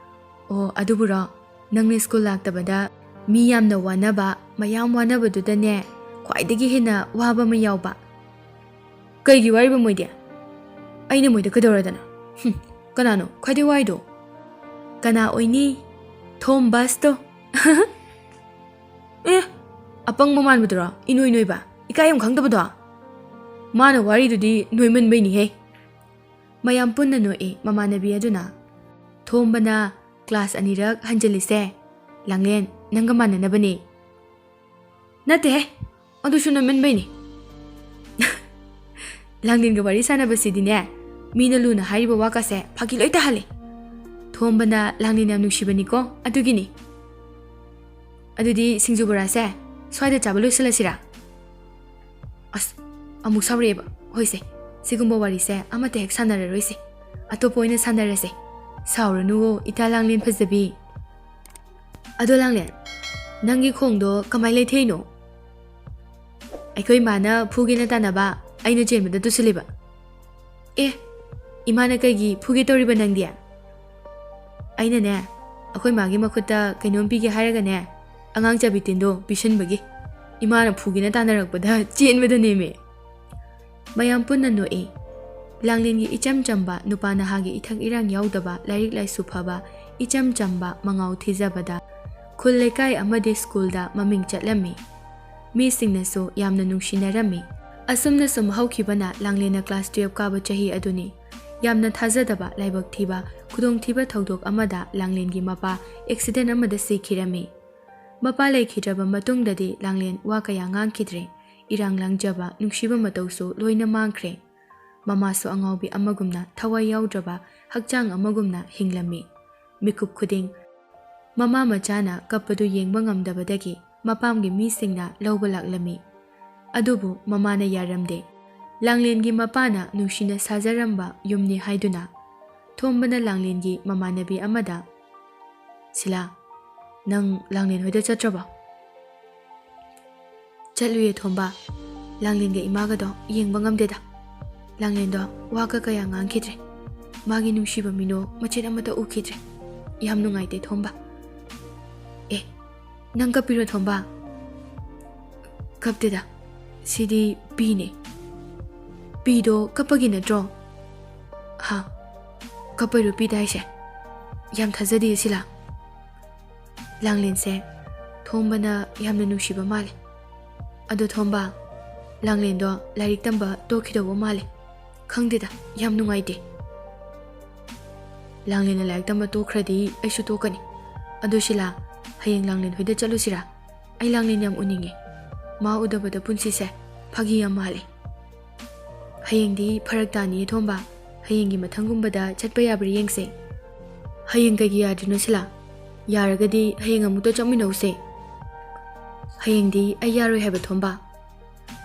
ꯑꯣ, ꯑꯗꯨꯕꯨꯔꯣ, ꯅꯪꯅ ꯁ꯭ꯀꯨꯜ ꯂꯥꯛꯇꯕꯗ ꯃꯤ ꯌꯥꯝꯅ ꯋꯥꯅꯕ, ꯃꯌꯥꯝ ꯋꯥꯅꯕꯗꯨꯗꯅꯦ, ꯈ꯭ꯋꯥꯏꯗꯒꯤ ꯍꯦꯟꯅ ꯋꯥꯕ ꯑꯃ ꯌꯥꯎꯕ꯫" "ꯀꯩꯒꯤ ꯋꯥꯔꯤꯕ ꯃꯣꯏꯗꯤ? ꯑꯩꯅ ꯃꯣꯏꯗ ꯀꯩꯗꯧꯔꯗꯅ? ꯍꯨꯝ, ꯀꯅꯥꯅꯣ ꯈ꯭ꯋꯥꯏꯗꯒꯤ ꯋꯥꯏꯗꯣ?" "ꯀꯅꯥ ꯑꯣꯏꯅꯤ? ꯊꯣꯝ ꯕꯁꯇꯣ꯫" "ꯑꯦ, ꯑꯄꯪꯕ ꯃꯥꯟꯕꯗꯨꯔꯣ? ꯏꯅꯣꯏ ꯅꯣꯏꯕ, ꯏꯀꯥꯏ ꯌꯥꯝ ꯈꯪꯗꯕꯗꯣ? ꯃꯥꯅ ꯋꯥꯔꯤꯗꯨꯗꯤ ꯅꯣꯏꯃꯟꯕꯩꯅꯤꯍꯦ꯫" ꯃꯌꯥꯝ ꯄꯨꯟꯅ ꯅꯣꯛꯏ꯫ ꯃꯃꯥꯟꯅꯕꯤ ꯑꯗꯨꯅ, "ꯊꯣꯝꯕꯅ ꯀ꯭ꯂꯥꯁ ꯑꯅꯤꯔꯛ ꯍꯟꯖꯤꯜꯂꯤꯁꯦ ꯂꯥꯡꯂꯦꯟ ꯅꯪꯒ ꯃꯥꯟꯅꯅꯕꯅꯦ꯫" "ꯅꯠꯇꯦꯍꯦ, ꯑꯗꯨꯁꯨ ꯅꯣꯏꯃꯟꯕꯩꯅꯤ꯫" "ꯂꯥꯡꯂꯦꯟꯒ ꯋꯥꯔꯤ ꯁꯥꯟꯅꯕꯁꯤꯗꯤꯅꯦ, ꯃꯤꯅ ꯂꯨꯅ ꯍꯥꯏꯔꯤꯕ ꯋꯥꯀꯥꯁꯦ ꯐꯥꯒꯤ ꯂꯣꯏ ꯇꯥꯍꯜꯂꯤ꯫ ꯊꯣꯝꯕꯅ ꯂꯥꯡꯂꯦꯟ ꯌꯥꯝ ꯅꯨꯡꯁꯤꯕꯅꯤꯀꯣ, ꯑꯗꯨꯒꯤꯅꯤ꯫ ꯑꯗꯨꯗꯤ ꯁꯤꯡꯖꯨ ꯕꯣꯔꯥꯁꯦ ꯁ꯭ꯋꯥꯏꯗ ꯆꯥꯕ ꯂꯣꯏꯁꯤꯜꯂꯁꯤꯔꯥ?" ꯑꯁ, ꯑꯃꯨꯛ ꯁꯥꯎꯔꯛꯑꯦꯕ꯫ ꯍꯣꯏꯁꯦ, ꯁꯤꯒꯨꯝꯕ ꯋꯥꯔꯤꯁꯦ ꯑꯃꯠꯇ ꯍꯦꯛ ꯁꯥꯟꯅꯔꯔꯣꯏꯁꯦ꯫ ꯑꯇꯣꯞꯄ ꯑꯣꯏꯅ ꯁꯥꯟꯅꯔꯁꯦ꯫ ꯁꯥꯎꯔꯅꯨꯋꯣ, ꯏꯇꯥ ꯂꯥꯡꯂꯦꯟ ꯐꯖꯕꯤ꯫ ꯑꯗꯣ ꯂꯥꯡꯂꯦꯟ, ꯅꯪꯒꯤ ꯈꯣꯡꯗꯣ ꯀꯃꯥꯏ ꯂꯩꯊꯦꯛꯏꯅꯣ? ꯑꯩꯈꯣꯏ ꯏꯃꯥꯅ ꯐꯨꯒꯦꯅ ꯇꯥꯟꯅꯕ, ꯑꯩꯅ ꯆꯦꯟꯕꯗ ꯇꯨꯁꯤꯜꯂꯤꯕ꯫ ꯑꯦ, ꯏꯃꯥꯅ ꯀꯩꯒꯤ ꯐꯨꯒꯦ ꯇꯧꯔꯤꯕ ꯅꯪꯗꯤ? ꯑꯩꯅꯅꯦ, ꯑꯩꯈꯣꯏ ꯃꯥꯒꯤ ꯃꯈꯨꯠꯇ ꯀꯩꯅꯣꯝ ꯄꯤꯒꯦ ꯍꯥꯏꯔꯒꯅꯦ, ꯑꯉꯥꯡ ꯆꯥꯕꯤ ꯇꯤꯟꯗꯣ ꯄꯤꯁꯤꯟꯕꯒꯤ꯫ ꯏꯃꯥꯅ ꯐꯨꯒꯦꯅ ꯇꯥꯟꯅꯔꯛꯄꯗ ꯆꯦꯟꯕꯗꯅꯦꯃꯤ꯫ ꯃꯌꯥꯝ ꯄꯨꯟꯅ ꯅꯣꯛꯏ꯫ ꯂꯥꯡꯂꯦꯟꯒꯤ ꯏꯆꯝ ꯆꯝꯕ ꯅꯨꯄꯥ ꯅꯍꯥꯒꯤ ꯏꯊꯛ ꯏꯔꯥꯡ ꯌꯥꯎꯗꯕ, ꯂꯥꯏꯔꯤꯛ ꯂꯥꯏꯁꯨ ꯐꯕ, ꯏꯆꯝ ꯆꯝꯕ ꯃꯉꯥꯎ ꯊꯤꯖꯕꯗ ꯈꯨꯜ ꯂꯩꯀꯥꯏ ꯑꯃꯗꯤ ꯁ꯭ꯀꯨꯜꯗ ꯃꯃꯤꯡ ꯆꯠꯂꯝꯃꯤ꯫ ꯃꯤꯁꯤꯡꯅꯁꯨ ꯌꯥꯝꯅ ꯅꯨꯡꯁꯤꯅꯔꯝꯃꯤ꯫ ꯑꯁꯨꯝꯅ ꯁꯨꯝ ꯍꯧꯈꯤꯕꯅ ꯂꯥꯡꯂꯦꯟꯅ class twelve ꯀꯥꯕ ꯆꯍꯤ ꯑꯗꯨꯅꯤ꯫ ꯌꯥꯝꯅ ꯊꯥꯖꯗꯕ, ꯂꯥꯏꯕꯛ ꯊꯤꯕ, ꯈꯨꯗꯣꯡꯊꯤꯕ ꯊꯧꯗꯣꯛ ꯑꯃꯗ ꯂꯥꯡꯂꯦꯟꯒꯤ ꯃꯄꯥ accident ꯑꯃꯗ ꯁꯤꯈꯤꯔꯝꯃꯤ꯫ ꯃꯄꯥ ꯂꯩꯈꯤꯗ꯭ꯔꯕ ꯃꯇꯨꯡꯗꯗꯤ ꯂꯥꯡꯂꯦꯟ ꯋꯥ ꯀꯌꯥ ꯉꯥꯡꯈꯤꯗ꯭ꯔꯦ꯫ ꯏꯔꯥꯡ ꯂꯥꯡꯖꯕ, ꯅꯨꯡꯁꯤꯕ ꯃꯇꯧꯁꯨ ꯂꯣꯏꯅ ꯃꯥꯡꯈ꯭ꯔꯦ꯫ ꯃꯃꯥꯁꯨ ꯑꯉꯥꯎꯕꯤ ꯑꯃꯒꯨꯝꯅ ꯊꯋꯥꯏ ꯌꯥꯎꯗ꯭ꯔꯕ ꯍꯛꯆꯥꯡ ꯑꯃꯒꯨꯝꯅ ꯍꯤꯡꯂꯝꯃꯤ꯫ ꯃꯤꯀꯨꯞ ꯈꯨꯗꯤꯡ ꯃꯃꯥ ꯃꯆꯥꯅ ꯀꯞꯄꯗꯨ ꯌꯦꯡꯕ ꯉꯝꯗꯕꯗꯒꯤ ꯃꯄꯥꯝꯒꯤ ꯃꯤꯁꯤꯡꯅ ꯂꯧꯕ ꯂꯥꯛꯂꯝꯃꯤ꯫ ꯑꯗꯨꯕꯨ ꯃꯃꯥꯅ ꯌꯥꯔꯝꯗꯦ꯫ ꯂꯥꯡꯂꯦꯟꯒꯤ ꯃꯄꯥꯅ ꯅꯨꯡꯁꯤꯅ ꯁꯥꯖꯔꯝꯕ ꯌꯨꯝꯅꯤ ꯍꯥꯏꯗꯨꯅ꯫ ꯊꯣꯝꯕꯅ ꯂꯥꯡꯂꯦꯟꯒꯤ ꯃꯃꯥꯟꯅꯕꯤ ꯑꯃꯗ, "ꯁꯤꯂꯥ, ꯅꯪ ꯂꯥꯡꯂꯦꯟ ꯍꯣꯏꯗ ꯆꯠꯇ꯭ꯔꯕꯣ?" "ꯆꯠꯂꯨꯏꯌꯦ ꯊꯣꯝꯕ꯫ ꯂꯥꯡꯂꯦꯟꯒ ꯏꯃꯥꯒꯗꯣ ꯌꯦꯡꯕ ꯉꯝꯗꯦꯗ꯫ ꯂꯥꯡꯂꯦꯟꯗꯣ ꯋꯥꯒ ꯀꯌꯥ ꯉꯥꯡꯈꯤꯗ꯭ꯔꯦ꯫ ꯃꯥꯒꯤ ꯅꯨꯡꯁꯤꯕ ꯃꯤꯅꯣ ꯃꯆꯦꯠ ꯑꯃꯠꯇ ꯎꯈꯤꯗ꯭ꯔꯦ꯫ ꯌꯥꯝ ꯅꯨꯡꯉꯥꯏꯇꯦ ꯊꯣꯝꯕ꯫" "ꯑꯦ, ꯅꯪ ꯀꯞꯄꯤꯔꯣ ꯊꯣꯝꯕ?" "ꯀꯞꯇꯦꯗ, ꯁꯤꯗꯤ ꯄꯤꯅꯦ꯫" "ꯄꯤꯗꯣ ꯀꯞꯄꯒꯤ ꯅꯠꯇ꯭ꯔꯣ?" "ꯍꯥ? ꯀꯞꯄꯩꯔꯣ ꯄꯤꯗ ꯍꯥꯏꯁꯦ? ꯌꯥꯝ ꯊꯥꯖꯗꯦ ꯁꯤꯂꯥ꯫" ꯂꯥꯡꯂꯦꯟꯁꯦ ꯊꯣꯝꯕꯅ ꯌꯥꯝꯅ ꯅꯨꯡꯁꯤꯕ ꯃꯥꯜꯂꯦ꯫ "ꯑꯗꯣ ꯊꯣꯝꯕ, ꯂꯥꯡꯂꯦꯟꯗꯣ ꯂꯥꯏꯔꯤꯛ ꯇꯝꯕ ꯇꯣꯛꯈꯤꯗꯧꯕ ꯃꯥꯜꯂꯦ꯫ ꯈꯪꯗꯦꯗ, ꯌꯥꯝ ꯅꯨꯡꯉꯥꯏꯇꯦ꯫" "ꯂꯥꯡꯂꯦꯟꯅ ꯂꯥꯏꯔꯤꯛ ꯇꯝꯕ ꯇꯣꯛꯈ꯭ꯔꯗꯤ ꯑꯩꯁꯨ ꯇꯣꯛꯀꯅꯤ꯫ ꯑꯗꯣ ꯁꯤꯂꯥ, ꯍꯌꯦꯡ ꯂꯥꯡꯂꯦꯟ ꯍꯣꯏꯗ ꯆꯠꯂꯨꯁꯤꯔꯥ? ꯑꯩ ꯂꯥꯡꯂꯦꯟ ꯌꯥꯝ ꯎꯅꯤꯡꯉꯦ꯫ ꯃꯥ ꯎꯗꯕꯗ ꯄꯨꯟꯁꯤꯁꯦ ꯐꯥꯒꯤ ꯌꯥꯝ ꯃꯥꯜꯂꯦ꯫" "ꯍꯌꯦꯡꯗꯤ ꯐꯔꯛ ꯇꯥꯅꯤꯌꯦ ꯊꯣꯝꯕ꯫ ꯍꯌꯦꯡꯒꯤ ꯃꯊꯪꯒꯨꯝꯕꯗ ꯆꯠꯄ ꯌꯥꯕ꯭ꯔꯥ ꯌꯦꯡꯁꯦ꯫" "ꯍꯌꯦꯡ ꯀꯩꯒꯤ ꯌꯥꯗ꯭ꯔꯤꯅꯣ ꯁꯤꯂꯥ? ꯌꯥꯔꯒꯗꯤ ꯍꯌꯦꯡ ꯑꯃꯨꯛꯇ ꯆꯠꯃꯤꯟꯅꯧꯁꯦ꯫" "ꯍꯌꯦꯡꯗꯤ ꯑꯩ ꯌꯥꯔꯣꯏ ꯍꯥꯏꯕ ꯊꯣꯝꯕ꯫"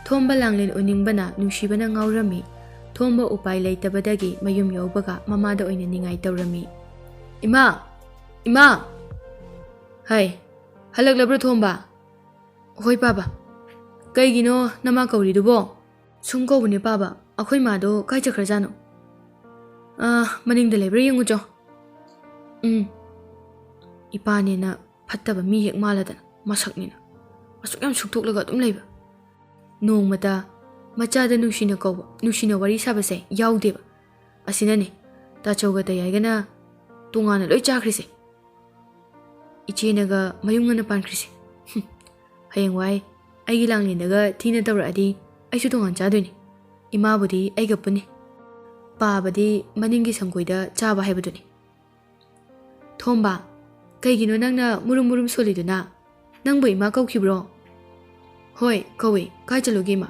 ꯊꯣꯝꯕ ꯂꯥꯡꯂꯦꯟ ꯎꯅꯤꯡꯕꯅ ꯅꯨꯡꯁꯤꯕꯅ ꯉꯥꯎꯔꯝꯃꯤ꯫ ꯊꯣꯝꯕ ꯎꯄꯥꯏ ꯂꯩꯇꯕꯗꯒꯤ ꯃꯌꯨꯝ ꯌꯧꯕꯒ ꯃꯃꯥꯗ ꯑꯣꯏꯅ ꯅꯤꯡꯉꯥꯏ ꯇꯧꯔꯝꯃꯤ꯫ "ꯏꯃꯥ! ꯏꯃꯥ!" "ꯍꯥꯏ, ꯍꯜꯂꯛꯂꯕ꯭ꯔꯣ ꯊꯣꯝꯕ?" "ꯍꯣꯏ ꯄꯥꯕ꯫ ꯀꯩꯒꯤꯅꯣ ꯅꯃꯥ ꯀꯧꯔꯤꯗꯨꯕꯣ?" "ꯁꯨꯝ ꯀꯧꯕꯅꯦ ꯄꯥꯕ, ꯑꯩꯈꯣꯏ ꯃꯥꯗꯣ ꯀꯥꯏ ꯆꯠꯈ꯭ꯔꯖꯥꯠꯅꯣ?" "ꯑꯥ, ꯃꯅꯤꯡꯗ ꯂꯩꯕ꯭ꯔꯥ ꯌꯦꯡꯉꯨꯆꯣ꯫" "ꯎꯝ, ꯏꯄꯥꯅꯦꯅ ꯐꯠꯇꯕ ꯃꯤ ꯍꯦꯛ ꯃꯥꯜꯂꯗꯅ, ꯃꯁꯛꯅꯤꯅ ꯑꯁꯨꯛ ꯌꯥꯝ ꯁꯨꯛꯇꯣꯛꯂꯒ ꯑꯗꯨꯝ ꯂꯩꯕ꯫" ꯅꯣꯡꯃꯇ ꯃꯆꯥꯗ ꯅꯨꯡꯁꯤꯅ ꯀꯧꯕ, ꯅꯨꯡꯁꯤꯅ ꯋꯥꯔꯤ ꯁꯥꯕꯁꯦ ꯌꯥꯎꯗꯦꯕ꯫ ꯑꯁꯤꯅꯅꯦ ꯇꯥꯆꯧꯒ ꯇꯌꯥꯏꯒꯅ ꯇꯣꯉꯥꯟꯅ ꯂꯣꯏ ꯆꯥꯈ꯭ꯔꯤꯁꯦ꯫ ꯏꯆꯦꯅꯒ ꯃꯌꯨꯝ ꯉꯟꯅ ꯄꯥꯟꯈ꯭ꯔꯤꯁꯦ꯫ ꯍꯨꯝ, ꯍꯌꯦꯡꯋꯥꯏ ꯑꯩꯒꯤ ꯂꯥꯡꯂꯦꯟꯗꯒ ꯊꯤꯅ ꯇꯧꯔꯛꯑꯗꯤ ꯑꯩꯁꯨ ꯇꯣꯉꯥꯟ ꯆꯥꯗꯣꯏꯅꯤ꯫ ꯏꯃꯥꯕꯨꯗꯤ ꯑꯩꯒ ꯄꯨꯟꯅꯤ꯫ ꯄꯥꯕꯗꯤ ꯃꯅꯤꯡꯒꯤ ꯁꯪꯒꯣꯏꯗ ꯆꯥꯕ ꯍꯥꯏꯕꯗꯨꯅꯤ꯫ "ꯊꯣꯝꯕ, ꯀꯩꯒꯤꯅꯣ ꯅꯪꯅ ꯃꯨꯔꯨꯝ ꯃꯨꯔꯨꯝ ꯁꯣꯜꯂꯤꯗꯨꯅ? ꯅꯪꯕꯨ ꯏꯃꯥ ꯀꯧꯈꯤꯕ꯭ꯔꯣ?" "ꯍꯣꯏ, ꯀꯧꯏ꯫ ꯀꯥꯏ ꯆꯠꯂꯨꯒꯦ, ꯏꯃꯥ?"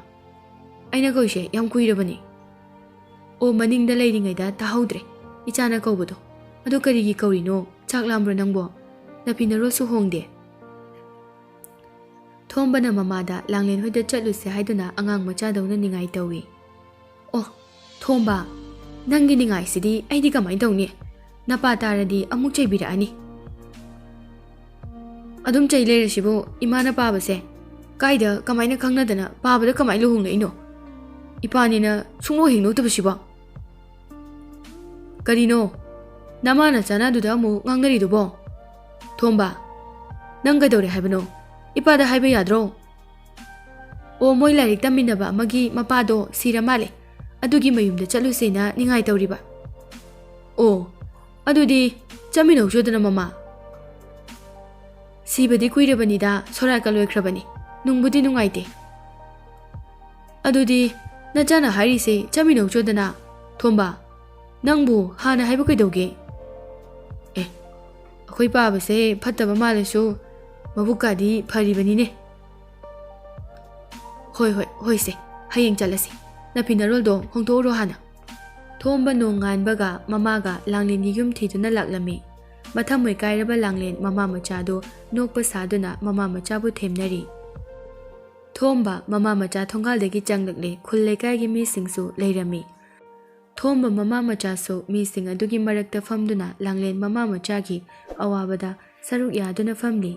"ꯑꯩꯅ ꯀꯧꯏꯁꯦ ꯌꯥꯝ ꯀꯨꯏꯔꯕꯅꯤ꯫" "ꯑꯣ, ꯃꯅꯤꯡꯗ ꯂꯩꯔꯤꯉꯩꯗ ꯇꯥꯍꯧꯗ꯭ꯔꯦ ꯏꯆꯥꯅ ꯀꯧꯕꯗꯣ꯫ ꯑꯗꯣ ꯀꯔꯤꯒꯤ ꯀꯧꯔꯤꯅꯣ? ꯆꯥꯛ ꯂꯥꯝꯕ꯭ꯔꯣ ꯅꯪꯕꯣ? ꯅꯐꯤ ꯅꯔꯣꯜꯁꯨ ꯍꯣꯡꯗꯦ꯫" ꯊꯣꯝꯕꯅ ꯃꯃꯥꯗ ꯂꯥꯡꯂꯦꯟ ꯍꯣꯏꯗ ꯆꯠꯂꯨꯁꯦ ꯍꯥꯏꯗꯨꯅ ꯑꯉꯥꯡ ꯃꯆꯥꯗꯧꯅ ꯅꯤꯡꯉꯥꯏ ꯇꯧꯏ꯫ "ꯑꯣ, ꯊꯣꯝꯕ, ꯅꯪꯒꯤ ꯅꯤꯡꯉꯥꯏꯁꯤꯗꯤ ꯑꯩꯗꯤ ꯀꯃꯥꯏꯅ ꯇꯧꯅꯤ? ꯅꯄꯥ ꯇꯥꯔꯗꯤ ꯑꯃꯨꯛ ꯆꯩꯕꯤꯔꯛꯑꯅꯤ꯫" "ꯑꯗꯨꯝ ꯆꯩ ꯂꯩꯔꯁꯤꯕꯨ, ꯏꯃꯥꯅ ꯄꯥꯕꯁꯦ ꯀꯥꯏꯗ ꯀꯃꯥꯏꯅ ꯈꯪꯅꯗꯅ ꯄꯥꯕꯗ ꯀꯃꯥꯏꯅ ꯂꯨꯍꯣꯡꯂꯛꯏꯅꯣ? ꯏꯄꯥꯅꯤꯅ ꯁꯨꯡꯅꯣꯛ ꯍꯦꯛ ꯅꯣꯛꯇꯕꯁꯤꯕꯣ꯫" "ꯀꯔꯤꯅꯣ ꯅꯃꯥꯅ ꯆꯥꯅꯗꯨꯗ ꯑꯃꯨꯛ ꯉꯥꯡꯅꯔꯤꯗꯨꯕꯣ? ꯊꯣꯝꯕ, ꯅꯪ ꯀꯩꯗꯧꯔꯦ ꯍꯥꯏꯕꯅꯣ? ꯏꯄꯥꯗ ꯍꯥꯏꯕ ꯌꯥꯗ꯭ꯔꯣ?" "ꯑꯣ, ꯃꯣꯏ ꯂꯥꯏꯔꯤꯛ ꯇꯝꯃꯤꯟꯅꯕ ꯑꯃꯒꯤ ꯃꯄꯥꯗꯣ ꯁꯤꯔ ꯃꯥꯜꯂꯦ, ꯑꯗꯨꯒꯤ ꯃꯌꯨꯝꯗ ꯆꯠꯂꯨꯁꯦꯅ ꯅꯤꯡꯉꯥꯏ ꯇꯧꯔꯤꯕ꯫" "ꯑꯣ, ꯑꯗꯨꯗꯤ ꯆꯠꯃꯤꯟꯅꯧꯁꯣꯗꯅ, ꯃꯃꯥ꯫" "ꯁꯤꯕꯗꯤ ꯀꯨꯏꯔꯕꯅꯤꯗ, ꯁꯣꯔꯥꯠꯀ ꯂꯣꯏꯈ꯭ꯔꯕꯅꯤ꯫ ꯅꯨꯡꯕꯨꯗꯤ ꯅꯨꯡꯉꯥꯏꯇꯦ꯫" "ꯑꯗꯨꯗꯤ ꯅꯆꯥꯅ ꯍꯥꯏꯔꯤꯁꯦ ꯆꯠꯃꯤꯟꯅꯧꯁꯣꯗꯅ꯫ ꯊꯣꯝꯕ, ꯅꯪꯕꯨ ꯍꯥꯟꯅ ꯍꯥꯏꯕ ꯀꯩꯗꯧꯒꯦ?" "ꯑꯦ, ꯑꯩꯈꯣꯏ ꯄꯥꯕꯁꯦ ꯐꯠꯇꯕ ꯃꯥꯜꯂꯁꯨ ꯃꯕꯨꯛꯀꯥꯗꯤ ꯐꯔꯤꯕꯅꯤꯅꯦ꯫" "ꯍꯣꯏ, ꯍꯣꯏ, ꯍꯣꯏꯁꯦ, ꯍꯌꯦꯡ ꯆꯠꯂꯁꯤ꯫ ꯅꯐꯤ ꯅꯔꯣꯜꯗꯣ ꯍꯣꯡꯗꯣꯛꯎꯔꯣ ꯍꯥꯟꯅ꯫" ꯊꯣꯝꯕ ꯅꯣꯡ ꯉꯥꯟꯕꯒ ꯃꯃꯥꯒ ꯂꯥꯡꯂꯦꯟꯒꯤ ꯌꯨꯝ ꯊꯤꯗꯨꯅ ꯂꯥꯛꯂꯝꯃꯤ꯫ ꯃꯊꯃꯣꯏ ꯀꯥꯏꯔꯕ ꯂꯥꯡꯂꯦꯟ ꯃꯃꯥ ꯃꯆꯥꯗꯨ ꯅꯣꯛꯄ ꯁꯥꯗꯨꯅ ꯃꯃꯥ ꯃꯆꯥꯕꯨ ꯊꯦꯝꯅꯔꯤ꯫ ꯊꯣꯝꯕ ꯃꯃꯥ ꯃꯆꯥ ꯊꯣꯡꯒꯥꯜꯗꯒꯤ ꯆꯪꯂꯛꯂꯦ꯫ ꯈꯨꯜ ꯂꯩꯀꯥꯏꯒꯤ ꯃꯤꯁꯤꯡꯁꯨ ꯂꯩꯔꯝꯃꯤ꯫ ꯊꯣꯝꯕ ꯃꯃꯥ ꯃꯆꯥꯁꯨ ꯃꯤꯁꯤꯡ ꯑꯗꯨꯒꯤ ꯃꯔꯛꯇ ꯐꯝꯗꯨꯅ ꯂꯥꯡꯂꯦꯟ ꯃꯃꯥ ꯃꯆꯥꯒꯤ ꯑꯋꯥꯕꯗ ꯁꯔꯨꯛ ꯌꯥꯗꯨꯅ ꯐꯝꯂꯤ꯫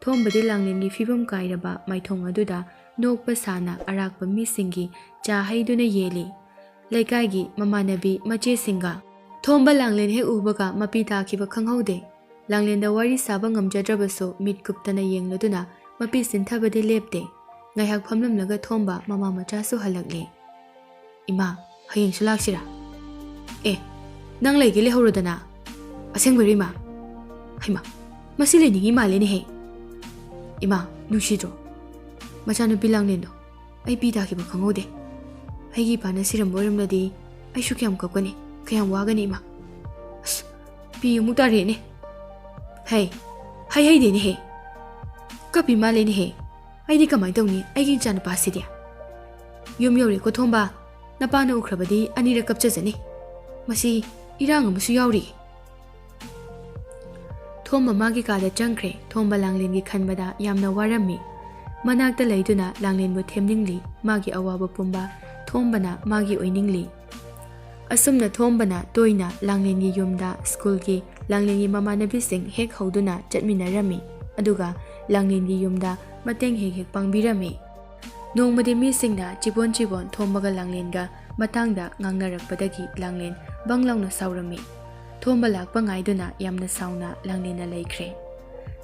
ꯊꯣꯝꯕꯗꯤ ꯂꯥꯡꯂꯦꯟꯒꯤ ꯐꯤꯕꯝ ꯀꯥꯏꯔꯕ ꯃꯥꯏꯊꯣꯡ ꯑꯗꯨꯗ ꯅꯣꯛꯄ ꯁꯥꯅ ꯑꯔꯥꯛꯄ ꯃꯤꯁꯤꯡꯒꯤ ꯆꯥ ꯍꯩꯗꯨꯅ ꯌꯦꯜꯂꯤ꯫ ꯂꯩꯀꯥꯏꯒꯤ ꯃꯃꯥꯟꯅꯕꯤ ꯃꯆꯦꯁꯤꯡꯒ꯫ ꯊꯣꯝꯕ ꯂꯥꯡꯂꯦꯟ ꯍꯦꯛ ꯎꯕꯒ ꯃꯄꯤ ꯇꯥꯈꯤꯕ ꯈꯪꯍꯧꯗꯦ꯫ ꯂꯥꯡꯂꯦꯟꯗ ꯋꯥꯔꯤ ꯁꯥꯕ ꯉꯝꯖꯗ꯭ꯔꯕꯁꯨ ꯃꯤꯠ ꯀꯨꯞꯇꯅ ꯌꯦꯡꯂꯗꯨꯅ ꯃꯄꯤ ꯁꯤꯟꯊꯕꯗꯤ ꯂꯦꯞꯇꯦ꯫ ꯉꯥꯏꯍꯥꯛ ꯐꯝꯂꯝꯂꯒ ꯊꯣꯝꯕ ꯃꯃꯥ ꯃꯆꯥꯁꯨ ꯍꯜꯂꯛꯂꯦ꯫ "ꯏꯃꯥ, ꯍꯌꯦꯡꯁꯨ ꯂꯥꯛꯁꯤꯔꯥ?" "ꯑꯦ, ꯅꯪ ꯂꯩꯒꯦ ꯂꯩꯍꯧꯔꯣꯗꯅ꯫ ꯑꯁꯦꯡꯕꯩꯔꯣ ꯏꯃꯥ?" "ꯍꯩꯃꯥ, ꯃꯁꯤ ꯂꯩꯅꯤꯡꯉꯤ ꯃꯥꯜꯂꯦꯅꯦꯍꯦ꯫ ꯏꯃꯥ, ꯅꯨꯡꯁꯤꯗ꯭ꯔꯣ? ꯃꯆꯥꯅꯨꯄꯤ ꯂꯥꯡꯂꯦꯟꯗꯣ ꯑꯩ ꯄꯤ ꯇꯥꯈꯤꯕ ꯈꯪꯍꯧꯗꯦ꯫ ꯑꯩꯒꯤ ꯏꯄꯥꯅ ꯁꯤꯔꯝꯕ ꯑꯣꯏꯔꯝꯂꯗꯤ ꯑꯩꯁꯨ ꯀꯌꯥꯝ ꯀꯞꯀꯅꯤ, ꯀꯌꯥꯝ ꯋꯥꯒꯅꯤ ꯏꯃꯥ꯫ ꯑꯁ, ꯄꯤ ꯑꯃꯨꯛ ꯇꯥꯔꯦꯅꯦ꯫ ꯍꯩ, ꯍꯩ ꯍꯩꯗꯦꯅꯦꯍꯦ꯫ ꯀꯞꯄꯤ ꯃꯥꯜꯂꯦꯅꯦꯍꯦ꯫ ꯑꯩꯗꯤ ꯀꯃꯥꯏꯅ ꯇꯧꯅꯤ ꯑꯩꯒꯤ ꯏꯆꯥꯅꯨꯄꯥꯁꯤꯗꯤ?" "ꯌꯨꯝ ꯌꯧꯔꯦꯀꯣ ꯊꯣꯝꯕ꯫ ꯅꯄꯥꯅ ꯎꯈ꯭ꯔꯕꯗꯤ ꯑꯅꯤꯔꯛ ꯀꯞꯆꯖꯅꯤ꯫ ꯃꯁꯤ ꯏꯔꯥꯡ ꯑꯃꯁꯨ ꯌꯥꯎꯔꯤ꯫" ꯊꯣꯝꯕ ꯃꯥꯒꯤ ꯀꯥꯗ ꯆꯪꯈ꯭ꯔꯦ꯫ ꯊꯣꯝꯕ ꯂꯥꯡꯂꯦꯟꯒꯤ ꯈꯟꯕꯗ ꯌꯥꯝꯅ ꯋꯥꯔꯝꯃꯤ꯫ ꯃꯅꯥꯛꯇ ꯂꯩꯗꯨꯅ ꯂꯥꯡꯂꯦꯟꯕꯨ ꯊꯦꯝꯅꯤꯡꯂꯤ꯫ ꯃꯥꯒꯤ ꯑꯋꯥꯕ ꯄꯨꯝꯕ ꯊꯣꯝꯕꯅ ꯃꯥꯒꯤ ꯑꯣꯏꯅꯤꯡꯂꯤ꯫ ꯑꯁꯨꯝꯅ ꯊꯣꯝꯕꯅ ꯇꯣꯏꯅ ꯂꯥꯡꯂꯦꯟꯒꯤ ꯌꯨꯝꯗ ꯁ꯭ꯀꯨꯜꯒꯤ ꯂꯥꯡꯂꯦꯟꯒꯤ ꯃꯃꯥꯟꯅꯕꯤꯁꯤꯡ ꯍꯦꯛ ꯍꯧꯗꯨꯅ ꯆꯠꯃꯤꯟꯅꯔꯝꯃꯤ, ꯑꯗꯨꯒ ꯂꯥꯡꯂꯦꯟꯒꯤ ꯌꯨꯝꯗ ꯃꯇꯦꯡ ꯍꯦꯛ ꯍꯦꯛ ꯄꯥꯡꯕꯤꯔꯝꯃꯤ꯫ ꯅꯣꯡꯃꯗꯤ ꯃꯤꯁꯤꯡꯅ ꯆꯤꯕꯣꯟ ꯆꯤꯕꯣꯟ ꯊꯣꯝꯕꯒ ꯂꯥꯡꯂꯦꯟꯒ ꯃꯇꯥꯡꯗ ꯉꯥꯡꯅꯔꯛꯄꯗꯒꯤ ꯂꯥꯡꯂꯦꯟ ꯕꯪ ꯂꯥꯎꯅ ꯁꯥꯎꯔꯝꯃꯤ꯫ ꯊꯣꯝꯕ ꯂꯥꯛꯄ ꯉꯥꯏꯗꯨꯅ ꯌꯥꯝꯅ ꯁꯥꯎꯅ ꯂꯥꯡꯂꯦꯟꯅ ꯂꯩꯈ꯭ꯔꯦ꯫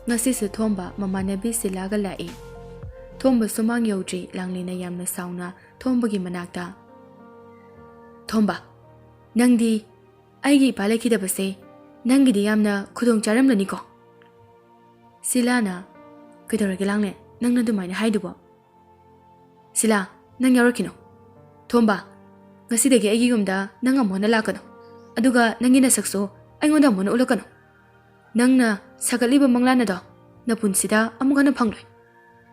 ꯉꯁꯤꯁꯨ ꯊꯣꯝꯕ ꯃꯃꯥꯟꯅꯕꯤ ꯁꯤꯂꯥꯒ ꯂꯥꯛꯏ꯫ ꯊꯣꯝꯕ ꯁꯨꯃꯥꯡ ꯌꯧꯗ꯭ꯔꯤ ꯂꯥꯡꯂꯦꯟꯅ ꯌꯥꯝꯅ ꯁꯥꯎꯅ ꯊꯣꯝꯕꯒꯤ ꯃꯅꯥꯛꯇ, "ꯊꯣꯝꯕ, ꯅꯪꯗꯤ ꯑꯩꯒꯤ ꯏꯄꯥ ꯂꯩꯈꯤꯗꯕꯁꯦ ꯅꯪꯒꯤꯗꯤ ꯌꯥꯝꯅ ꯈꯨꯗꯣꯡ ꯆꯥꯔꯝꯂꯅꯤꯀꯣ?" ꯁꯤꯂꯥꯅ, "ꯀꯩꯗꯧꯔꯒꯦ ꯂꯥꯡꯂꯦꯟ, ꯅꯪꯅ ꯑꯗꯨꯃꯥꯏꯅ ꯍꯥꯏꯗꯨꯕꯣ?" "ꯁꯤꯂꯥ, ꯅꯪ ꯌꯥꯎꯔꯛꯈꯤꯅꯣ꯫ ꯊꯣꯝꯕ, ꯉꯁꯤꯗꯒꯤ ꯑꯩꯒꯤ ꯌꯨꯝꯗ ꯅꯪ ꯑꯃꯨꯛ ꯍꯟꯅ ꯂꯥꯛꯀꯅꯨ꯫ ꯑꯗꯨꯒ ꯅꯪꯒꯤ ꯅꯁꯛꯁꯨ ꯑꯩꯉꯣꯟꯗ ꯑꯃꯨꯛ ꯍꯟꯅ ꯎꯠꯂꯛꯀꯅꯨ꯫ ꯅꯪꯅ ꯁꯥꯒꯠꯂꯤꯕ ꯃꯪꯂꯥꯟ ꯑꯗꯣ ꯅꯄꯨꯟꯁꯤꯗ ꯑꯃꯨꯛ ꯍꯟꯅ ꯐꯪꯂꯣꯏ꯫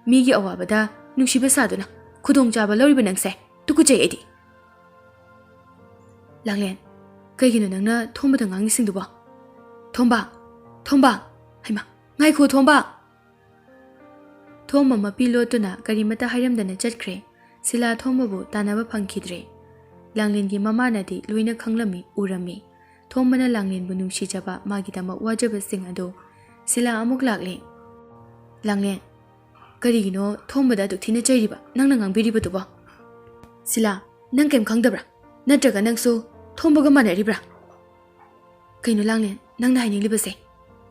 ꯃꯤꯒꯤ ꯑꯋꯥꯕꯗ ꯅꯨꯡꯁꯤꯕ ꯁꯥꯗꯨꯅ ꯈꯨꯗꯣꯡꯆꯥꯕ ꯂꯧꯔꯤꯕ ꯅꯪꯁꯦ ꯇꯨꯀꯠꯆꯩ ꯑꯩꯗꯤ꯫" "ꯂꯥꯡꯂꯦꯟ, ꯀꯩꯒꯤꯅꯣ ꯅꯪꯅ ꯊꯣꯝꯕꯗ ꯉꯥꯡꯉꯤꯁꯤꯡꯗꯨꯕꯣ? ꯊꯣꯝꯕ, ꯊꯣꯝꯕ, ꯍꯩꯃꯥ, ꯉꯥꯏꯈꯣ ꯊꯣꯝꯕ!" ꯊꯣꯝꯕ ꯃꯄꯤ ꯂꯣꯠꯇꯨꯅ ꯀꯔꯤꯃꯠꯇ ꯍꯥꯏꯔꯝꯗꯅ ꯆꯠꯈ꯭ꯔꯦ꯫ ꯁꯤꯂꯥ ꯊꯣꯝꯕꯕꯨ ꯇꯥꯟꯅꯕ ꯐꯪꯈꯤꯗ꯭ꯔꯦ꯫ ꯂꯥꯡꯂꯦꯟꯒꯤ ꯃꯃꯥꯅꯗꯤ ꯂꯣꯏꯅ ꯈꯪꯂꯝꯃꯤ, ꯎꯔꯝꯃꯤ꯫ ꯊꯣꯝꯕꯅ ꯂꯥꯡꯂꯦꯟꯕꯨ ꯅꯨꯡꯁꯤꯖꯕ, ꯃꯥꯒꯤꯗꯃꯛ ꯋꯥꯖꯕꯁꯤꯡ ꯑꯗꯨ꯫ ꯁꯤꯂꯥ ꯑꯃꯨꯛ ꯂꯥꯛꯂꯦ꯫ "ꯂꯥꯡꯂꯦꯟ, ꯀꯔꯤꯒꯤꯅꯣ ꯊꯣꯝꯕꯗ ꯑꯗꯨꯛ ꯊꯤꯅ ꯆꯩꯔꯤꯕ? ꯅꯪꯅ ꯉꯥꯡꯕꯤꯔꯤꯕꯗꯨꯕꯣ?" "ꯁꯤꯂꯥ, ꯅꯪ ꯀꯩꯝ ꯈꯪꯗꯕ꯭ꯔꯥ? ꯅꯠꯇ꯭ꯔꯒ ꯅꯪꯁꯨ ꯊꯣꯝꯕꯒ ꯃꯥꯟꯅꯔꯤꯕ꯭ꯔꯥ?" "ꯀꯩꯅꯣ ꯂꯥꯡꯂꯦꯟ, ꯅꯪꯅ ꯍꯥꯏꯅꯤꯡꯂꯤꯕꯁꯦ?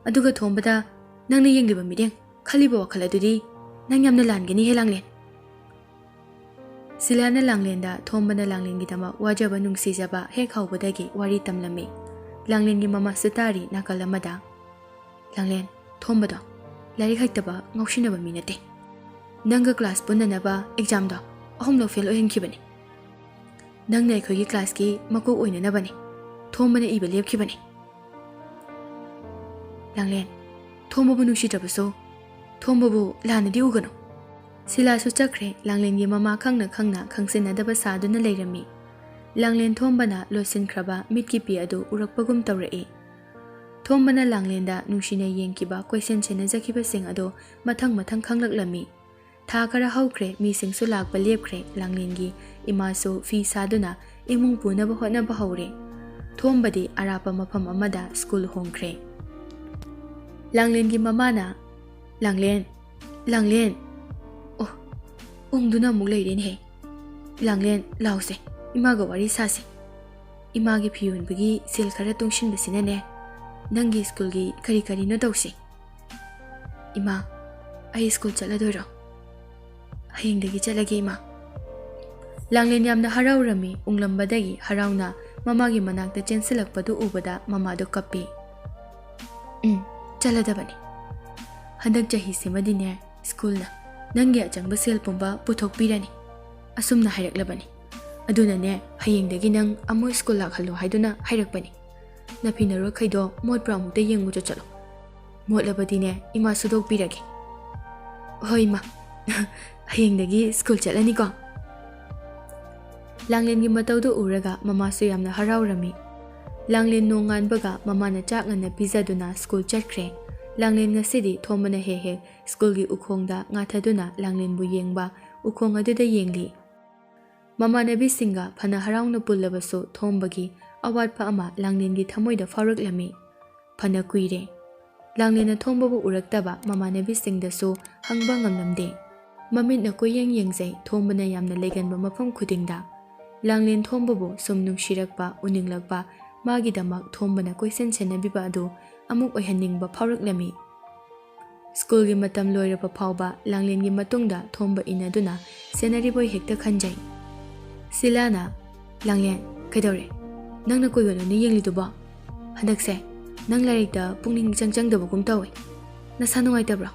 ꯑꯗꯨꯒ ꯊꯣꯝꯕꯗ ꯅꯪꯅ ꯌꯦꯡꯂꯤꯕ ꯃꯤꯠꯌꯦꯡ, ꯈꯜꯂꯤꯕ ꯋꯥꯈꯜ ꯑꯗꯨꯗꯤ ꯅꯪ ꯌꯥꯝꯅ ꯂꯥꯟꯒꯅꯤꯍꯦ ꯂꯥꯡꯂꯦꯟ꯫" ꯁꯤꯂꯥꯅ ꯂꯥꯡꯂꯦꯟꯗ ꯊꯣꯝꯕꯅ ꯂꯥꯡꯂꯦꯟꯒꯤꯗꯃꯛ ꯋꯥꯖꯕ, ꯅꯨꯡꯁꯤꯖꯕ ꯍꯦꯛ ꯍꯧꯕꯗꯒꯤ ꯋꯥꯔꯤ ꯇꯝꯂꯝꯃꯤ꯫ ꯂꯥꯡꯂꯦꯟꯒꯤ ꯃꯃꯥꯁꯨ ꯇꯥꯔꯤ ꯅꯥꯀꯜ ꯑꯃꯗ꯫ "ꯂꯥꯡꯂꯦꯟ, ꯊꯣꯝꯕꯗꯣ ꯂꯥꯏꯔꯤꯛ ꯍꯩꯇꯕ, ꯉꯥꯎꯁꯤꯟꯅꯕ ꯃꯤ ꯅꯠꯇꯦ꯫ ꯅꯪꯒ ꯀ꯭ꯂꯥꯁ ꯄꯨꯟꯅꯅꯕ ꯑꯦꯛꯖꯥꯝꯗꯣ ꯑꯍꯨꯝꯂꯛ ꯐꯦꯜ ꯑꯣꯏꯍꯟꯈꯤꯕꯅꯤ꯫" "ꯅꯪꯅ ꯑꯩꯈꯣꯏꯒꯤ ꯀ꯭ꯂꯥꯁꯀꯤ ꯃꯀꯣꯛ ꯑꯣꯏꯅꯅꯕꯅꯤ ꯊꯣꯝꯕꯅ ꯏꯕ ꯂꯦꯞꯈꯤꯕꯅꯤ꯫" "ꯂꯥꯡꯂꯦꯟ, ꯊꯣꯝꯕꯕꯨ ꯅꯨꯡꯁꯤꯗ꯭ꯔꯕꯁꯨ ꯊꯣꯝꯕꯕꯨ ꯂꯥꯟꯅꯗꯤ ꯎꯒꯅꯨ꯫" ꯁꯤꯂꯥꯁꯨ ꯆꯠꯈ꯭ꯔꯦ꯫ ꯂꯥꯡꯂꯦꯟꯒꯤ ꯃꯃꯥ ꯈꯪꯅ ꯈꯪꯅ ꯈꯪꯁꯤꯟꯅꯗꯕ ꯁꯥꯗꯨꯅ ꯂꯩꯔꯝꯃꯤ꯫ ꯂꯥꯡꯂꯦꯟ ꯊꯣꯝꯕꯅ ꯂꯣꯠꯁꯤꯟꯈ꯭ꯔꯕ ꯃꯤꯠꯀꯤ ꯄꯤ ꯑꯗꯨ ꯎꯔꯛꯄꯒꯨꯝ ꯇꯧꯔꯛꯏ꯫ ꯊꯣꯝꯕꯅ ꯂꯥꯡꯂꯦꯟꯗ ꯅꯨꯡꯁꯤꯅ ꯌꯦꯡꯈꯤꯕ, ꯀꯣꯏꯁꯦꯟ ꯁꯦꯟꯅꯖꯈꯤꯕꯁꯤꯡ ꯑꯗꯨ ꯃꯊꯪ ꯃꯊꯪ ꯈꯪꯂꯛꯂꯝꯃꯤ꯫ ꯊꯥ ꯈꯔ ꯍꯧꯈ꯭ꯔꯦ, ꯃꯤꯁꯤꯡꯁꯨ ꯂꯥꯛꯄ ꯂꯦꯞꯈ꯭ꯔꯦ꯫ ꯂꯥꯡꯂꯦꯟꯒꯤ ꯏꯃꯥꯁꯨ ꯐꯤ ꯁꯥꯗꯨꯅ ꯏꯃꯨꯡ ꯄꯨꯅꯕ ꯍꯣꯠꯅꯕ ꯍꯧꯔꯦ꯫ ꯊꯣꯝꯕꯗꯤ ꯑꯔꯥꯞꯄ ꯃꯐꯝ ꯑꯃꯗ ꯁ꯭ꯀꯨꯜ ꯍꯣꯡꯈ꯭ꯔꯦ꯫ ꯂꯥꯡꯂꯦꯟꯒꯤ ꯃꯃꯥꯅ, "ꯂꯥꯡꯂꯦꯟ, ꯂꯥꯡꯂꯦꯟ!" ꯑꯣ, ꯎꯪꯗꯨꯅ ꯑꯃꯨꯛ ꯂꯩꯔꯦꯅꯦꯍꯦ꯫ "ꯂꯥꯡꯂꯦꯟ, ꯂꯥꯎꯁꯦ, ꯏꯃꯥꯒ ꯋꯥꯔꯤ ꯁꯥꯁꯦ꯫ ꯏꯃꯥꯒꯤ ꯐꯤ ꯌꯣꯟꯕꯒꯤ ꯁꯦꯜ ꯈꯔ ꯇꯨꯡꯁꯤꯟꯕꯁꯤꯅꯅꯦ ꯅꯪꯒꯤ ꯁ꯭ꯀꯨꯜꯒꯤ ꯀꯔꯤ ꯀꯔꯤꯅꯣ ꯇꯧꯁꯤ꯫" "ꯏꯃꯥ, ꯑꯩ ꯁ꯭ꯀꯨꯜ ꯆꯠꯂꯗꯣꯏꯔꯣ?" "ꯍꯌꯦꯡꯗꯒꯤ ꯆꯠꯂꯒꯦ, ꯏꯃꯥ꯫" ꯂꯥꯡꯂꯦꯟ ꯌꯥꯝꯅ ꯍꯔꯥꯎꯔꯝꯃꯤ꯫ ꯎꯪꯂꯝꯕꯗꯒꯤ ꯍꯔꯥꯎꯅ ꯃꯃꯥꯒꯤ ꯃꯅꯥꯛꯇ ꯆꯦꯟꯁꯤꯜꯂꯛꯄꯗꯨ ꯎꯕꯗ ꯃꯃꯥꯗꯨ ꯀꯞꯄꯤ꯫ "ꯎꯝ, ꯆꯠꯂꯗꯕꯅꯤ꯫ ꯍꯟꯗꯛ ꯆꯍꯤꯁꯤꯃꯗꯤꯅꯦ, ꯁ꯭ꯀꯨꯜꯅ ꯅꯪꯒꯤ ꯑꯆꯪꯕ ꯁꯦꯜ ꯄꯨꯝꯕ ꯄꯨꯊꯣꯛꯄꯤꯔꯅꯤ, ꯑꯁꯨꯝꯅ ꯍꯥꯏꯔꯛꯂꯕꯅꯤ꯫ ꯑꯗꯨꯅꯅꯦ, ꯍꯌꯦꯡꯗꯒꯤ ꯅꯪ ꯑꯃꯨꯛ ꯁ꯭ꯀꯨꯜ ꯂꯥꯛꯍꯜꯂꯣ ꯍꯥꯏꯗꯨꯅ ꯍꯥꯏꯔꯛꯄꯅꯤ꯫ ꯅꯐꯤ ꯅꯔꯣꯏꯈꯩꯗꯣ ꯃꯣꯠꯄ꯭ꯔꯥ ꯑꯃꯨꯛꯇ ꯌꯦꯡꯉꯨꯆꯣ ꯆꯠꯂꯣ꯫ ꯃꯣꯠꯂꯕꯗꯤꯅꯦ, ꯏꯃꯥ ꯁꯨꯗꯣꯛꯄꯤꯔꯒꯦ꯫" "ꯍꯣꯏ, ꯏꯃꯥ꯫ ꯍꯌꯦꯡꯗꯒꯤ ꯁ꯭ꯀꯨꯜ ꯆꯠꯂꯅꯤꯀꯣ?" ꯂꯥꯡꯂꯦꯟꯒꯤ ꯃꯇꯧꯗꯨ ꯎꯔꯒ ꯃꯃꯥꯁꯨ ꯌꯥꯝꯅ ꯍꯔꯥꯎꯔꯝꯃꯤ꯫ ꯂꯥꯡꯂꯦꯟ ꯅꯣꯡꯉꯥꯟꯕꯒ ꯃꯃꯥꯅ ꯆꯥꯛ ꯉꯟꯅ ꯄꯤꯖꯗꯨꯅ ꯁ꯭ꯀꯨꯜ ꯆꯠꯈ꯭ꯔꯦ꯫ ꯂꯥꯡꯂꯦꯟ ꯉꯁꯤꯗꯤ ꯊꯣꯝꯕꯅ ꯍꯦꯛ ꯍꯦꯛ ꯁ꯭ꯀꯨꯜꯒꯤ ꯎꯈꯣꯡꯗ ꯉꯥꯊꯗꯨꯅ ꯂꯥꯡꯂꯦꯟꯕꯨ ꯌꯦꯡꯕ, ꯎꯈꯣꯡ ꯑꯗꯨꯗ ꯌꯦꯡꯂꯤ꯫ ꯃꯃꯥꯟꯅꯕꯤꯁꯤꯡꯒ ꯐꯅ ꯍꯔꯥꯎꯅ ꯄꯨꯜꯂꯕꯁꯨ ꯊꯣꯝꯕꯒꯤ ꯑꯋꯥꯠꯄ ꯑꯃ ꯂꯥꯡꯂꯦꯟꯒꯤ ꯊꯃꯣꯏꯗ ꯐꯥꯎꯔꯛꯂꯝꯃꯤ꯫ ꯐꯅ ꯀꯨꯏꯔꯦ꯫ ꯂꯥꯡꯂꯦꯟꯅ ꯊꯣꯝꯕꯕꯨ ꯎꯔꯛꯇꯕ ꯃꯃꯥꯟꯅꯕꯤꯁꯤꯡꯗꯁꯨ ꯍꯪꯕ ꯉꯝꯂꯝꯗꯦ꯫ ꯃꯃꯤꯠꯅ ꯀꯣꯏꯌꯦꯡ ꯌꯦꯡꯖꯩ ꯊꯣꯝꯕꯅ ꯌꯥꯝꯅ ꯂꯩꯒꯟꯕ ꯃꯐꯝ ꯈꯨꯗꯤꯡꯗ꯫ ꯂꯥꯡꯂꯦꯟ ꯊꯣꯝꯕꯕꯨ ꯁꯨꯝ ꯅꯨꯡꯁꯤꯔꯛꯄ, ꯎꯅꯤꯡꯂꯛꯄ, ꯃꯥꯒꯤꯗꯃꯛ ꯊꯣꯝꯕꯅ ꯀꯣꯏꯁꯦꯟ ꯁꯦꯟꯅꯕꯤꯕ ꯑꯗꯨ ꯑꯃꯨꯛ ꯑꯣꯏꯍꯟꯅꯤꯡꯕ ꯐꯥꯎꯔꯛꯂꯝꯃꯤ꯫ ꯁ꯭ꯀꯨꯜꯒꯤ ꯃꯇꯝ ꯂꯣꯏꯔꯕ ꯐꯥꯎꯕ ꯂꯥꯡꯂꯦꯟꯒꯤ ꯃꯇꯨꯡꯗ ꯊꯣꯝꯕ ꯏꯟꯅꯗꯨꯅ ꯁꯦꯟꯅꯔꯤꯕꯣꯏ ꯍꯦꯛꯇ ꯈꯟꯖꯩ꯫ ꯁꯤꯂꯥꯅ, "ꯂꯥꯡꯂꯦꯟ, ꯀꯩꯗꯧꯔꯦ? ꯅꯪꯅ ꯀꯣꯏ ꯑꯣꯏꯅ ꯌꯦꯡꯂꯤꯗꯨꯕꯣ? ꯍꯟꯗꯛꯁꯦ ꯅꯪ ꯂꯥꯏꯔꯤꯛꯇ ꯄꯨꯛꯅꯤꯡ ꯏꯆꯪ ꯆꯪꯗꯕꯒꯨꯝ ꯇꯧꯋꯦ꯫ ꯅꯁꯥ ꯅꯨꯡꯉꯥꯏꯇꯕ꯭ꯔꯣ?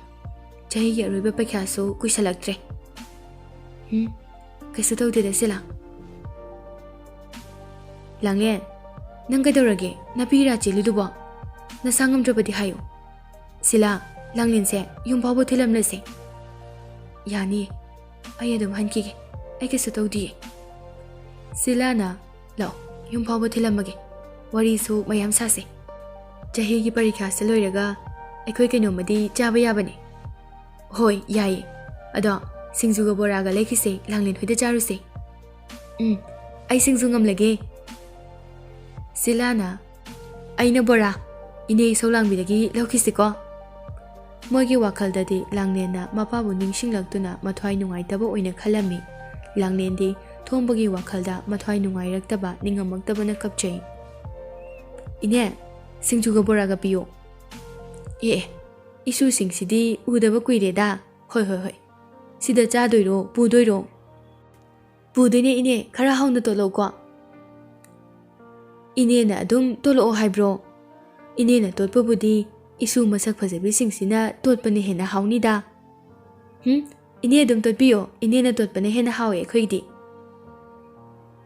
ꯆꯍꯤꯒꯤ ꯑꯔꯣꯏꯕ ꯄꯩꯈꯥꯁꯨ ꯀꯨꯏꯁꯜꯂꯛꯇ꯭ꯔꯦ꯫" "ꯎꯝ, ꯀꯩꯁꯨ ꯇꯧꯗꯦꯗ, ꯁꯤꯂꯥ꯫" "ꯂꯥꯡꯂꯦꯟ, ꯅꯪ ꯀꯩꯗꯧꯔꯒꯦ? ꯅꯥꯄꯤ ꯏꯔꯥ ꯆꯦꯜꯂꯤꯗꯨꯕꯣ? ꯅꯁꯥ ꯉꯝꯗ꯭ꯔꯕꯗꯤ ꯍꯥꯏꯌꯨ꯫" "ꯁꯤꯂꯥ, ꯂꯥꯡꯂꯦꯟꯁꯦ ꯌꯨꯝ ꯐꯥꯎꯕ ꯊꯤꯜꯂꯝꯂꯁꯦ꯫" "ꯌꯥꯅꯤꯌꯦ, ꯑꯩ ꯑꯗꯨꯝ ꯍꯟꯈꯤꯒꯦ, ꯑꯩ ꯀꯩꯁꯨ ꯇꯧꯗꯤꯌꯦ꯫" ꯁꯤꯂꯥꯅ, "ꯂꯥꯛꯑꯣ, ꯌꯨꯝ ꯐꯥꯎꯕ ꯊꯤꯜꯂꯝꯃꯒꯦ, ꯋꯥꯔꯤꯁꯨ ꯃꯌꯥꯝ ꯁꯥꯁꯦ꯫ ꯆꯍꯤꯒꯤ ꯄꯔꯤꯈꯥꯁꯦ ꯂꯣꯏꯔꯒ ꯑꯩꯈꯣꯏ ꯀꯩꯅꯣꯝꯃꯗꯤ ꯆꯥꯕ ꯌꯥꯕꯅꯦ꯫" "ꯍꯣꯏ, ꯌꯥꯏꯌꯦ꯫ ꯑꯗꯣ ꯁꯤꯡꯖꯨꯒ ꯕꯣꯔꯥꯒ ꯂꯩꯈꯤꯁꯦ, ꯂꯥꯡꯂꯦꯟ ꯍꯣꯏꯗ ꯆꯥꯔꯨꯁꯦ꯫" "ꯎꯝ, ꯑꯩ ꯁꯤꯡꯖꯨ ꯉꯝꯂꯒꯦ꯫" ꯁꯤꯂꯥꯅ, "ꯑꯩꯅ ꯕꯣꯔꯥ, ꯏꯅꯦ ꯏꯁꯧ ꯂꯥꯡꯕꯤꯗꯒꯤ ꯂꯧꯈꯤꯁꯤꯀꯣ꯫" ꯃꯣꯏꯒꯤ ꯋꯥꯈꯜꯗꯗꯤ ꯂꯥꯡꯂꯦꯟꯅ ꯃꯄꯥꯕꯨ ꯅꯤꯡꯁꯤꯡꯂꯛꯇꯨꯅ ꯃꯊ꯭ꯋꯥꯏ ꯅꯨꯡꯉꯥꯏꯇꯕ ꯑꯣꯏꯅ ꯈꯜꯂꯝꯃꯤ꯫ ꯂꯥꯡꯂꯦꯟꯗꯤ ꯊꯣꯝꯕꯒꯤ ꯋꯥꯈꯜꯗ ꯃꯊ꯭ꯋꯥꯏ ꯅꯨꯡꯉꯥꯏꯔꯛꯇꯕ, ꯅꯤꯡꯉꯝꯃꯛꯇꯕꯅ ꯀꯞꯆꯩ꯫ "ꯏꯅꯦ, ꯁꯤꯡꯖꯨꯒ ꯕꯣꯔꯥꯒ ꯄꯤꯌꯨ꯫" "ꯑꯦ, ꯑꯦ, ꯏꯁꯨꯁꯤꯡꯁꯤꯗꯤ ꯎꯗꯕ ꯀꯨꯏꯔꯦꯗ꯫ ꯍꯣꯏ, ꯍꯣꯏ, ꯍꯣꯏ꯫ ꯁꯤꯗ ꯆꯥꯗꯣꯏꯔꯣ, ꯄꯨꯗꯣꯏꯔꯣ?" "ꯄꯨꯗꯣꯏꯅꯦ ꯏꯅꯦ, ꯈꯔ ꯍꯥꯎꯅ ꯇꯣꯠꯂꯧꯀꯣ꯫" "ꯏꯅꯦꯅ ꯑꯗꯨꯝ ꯇꯣꯠꯂꯛꯑꯣ ꯍꯥꯏꯕ꯭ꯔꯣ? ꯏꯅꯦꯅ ꯇꯣꯠꯄꯕꯨꯗꯤ ꯏꯁꯨ ꯃꯁꯛ ꯐꯖꯕꯤꯁꯤꯡꯁꯤꯅ ꯇꯣꯠꯄꯅ ꯍꯦꯟꯅ ꯍꯥꯎꯅꯤꯗ꯫" "ꯍꯨꯝ, ꯏꯅꯦ ꯑꯗꯨꯝ ꯇꯣꯠꯄꯤꯌꯣ, ꯏꯅꯦꯅ ꯇꯣꯠꯄꯅ ꯍꯦꯟꯅ ꯍꯥꯎꯋꯦ ꯑꯩꯈꯣꯏꯒꯤꯗꯤ꯫"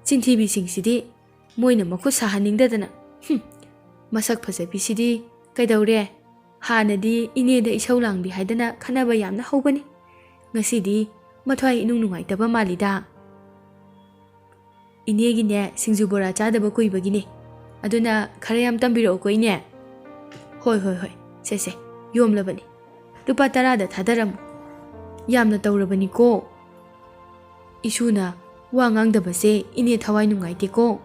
"ꯆꯤꯟꯊꯤꯕꯤꯁꯤꯡꯁꯤꯗꯤ, ꯃꯣꯏꯅ ꯃꯈꯨꯠ ꯁꯥꯍꯟꯅꯤꯡꯗꯗꯅ꯫ ꯍꯨꯝ, ꯃꯁꯛ ꯐꯖꯕꯤꯁꯤꯗꯤ ꯀꯩꯗꯧꯔꯦ? ꯍꯥꯟꯅꯗꯤ ꯏꯅꯦꯗ ꯏꯁꯧ ꯂꯥꯡꯕꯤ ꯍꯥꯏꯗꯅ ꯈꯠꯅꯕ ꯌꯥꯝꯅ ꯍꯧꯕꯅꯤ꯫ ꯉꯁꯤꯗꯤ ꯃꯊ꯭ꯋꯥꯏ ꯏꯅꯨꯡ ꯅꯨꯡꯉꯥꯏꯇꯕ ꯃꯥꯜꯂꯤꯗ꯫" "ꯏꯅꯦꯒꯤꯅꯦ, ꯁꯤꯡꯖꯨ ꯕꯣꯔꯥ ꯆꯥꯗꯕ ꯀꯨꯏꯕꯒꯤꯅꯦ꯫ ꯑꯗꯨꯅ ꯈꯔ ꯌꯥꯝ ꯇꯝꯕꯤꯔꯛꯎꯀꯣ, ꯏꯅꯦ꯫" "ꯍꯣꯏ, ꯍꯣꯏ, ꯍꯣꯏ꯫ ꯁꯦ, ꯁꯦ, ꯌꯣꯝꯂꯕꯅꯤ꯫ ꯂꯨꯄꯥ ꯇꯔꯥꯗ ꯊꯥꯗꯔꯝꯃꯨ꯫ ꯌꯥꯝꯅ ꯇꯧꯔꯕꯅꯤꯀꯣ꯫ ꯏꯁꯨꯅ ꯋꯥ ꯉꯥꯡꯗꯕꯁꯦ ꯏꯅꯦ ꯊꯋꯥꯏ ꯅꯨꯡꯉꯥꯏꯇꯦꯀꯣ꯫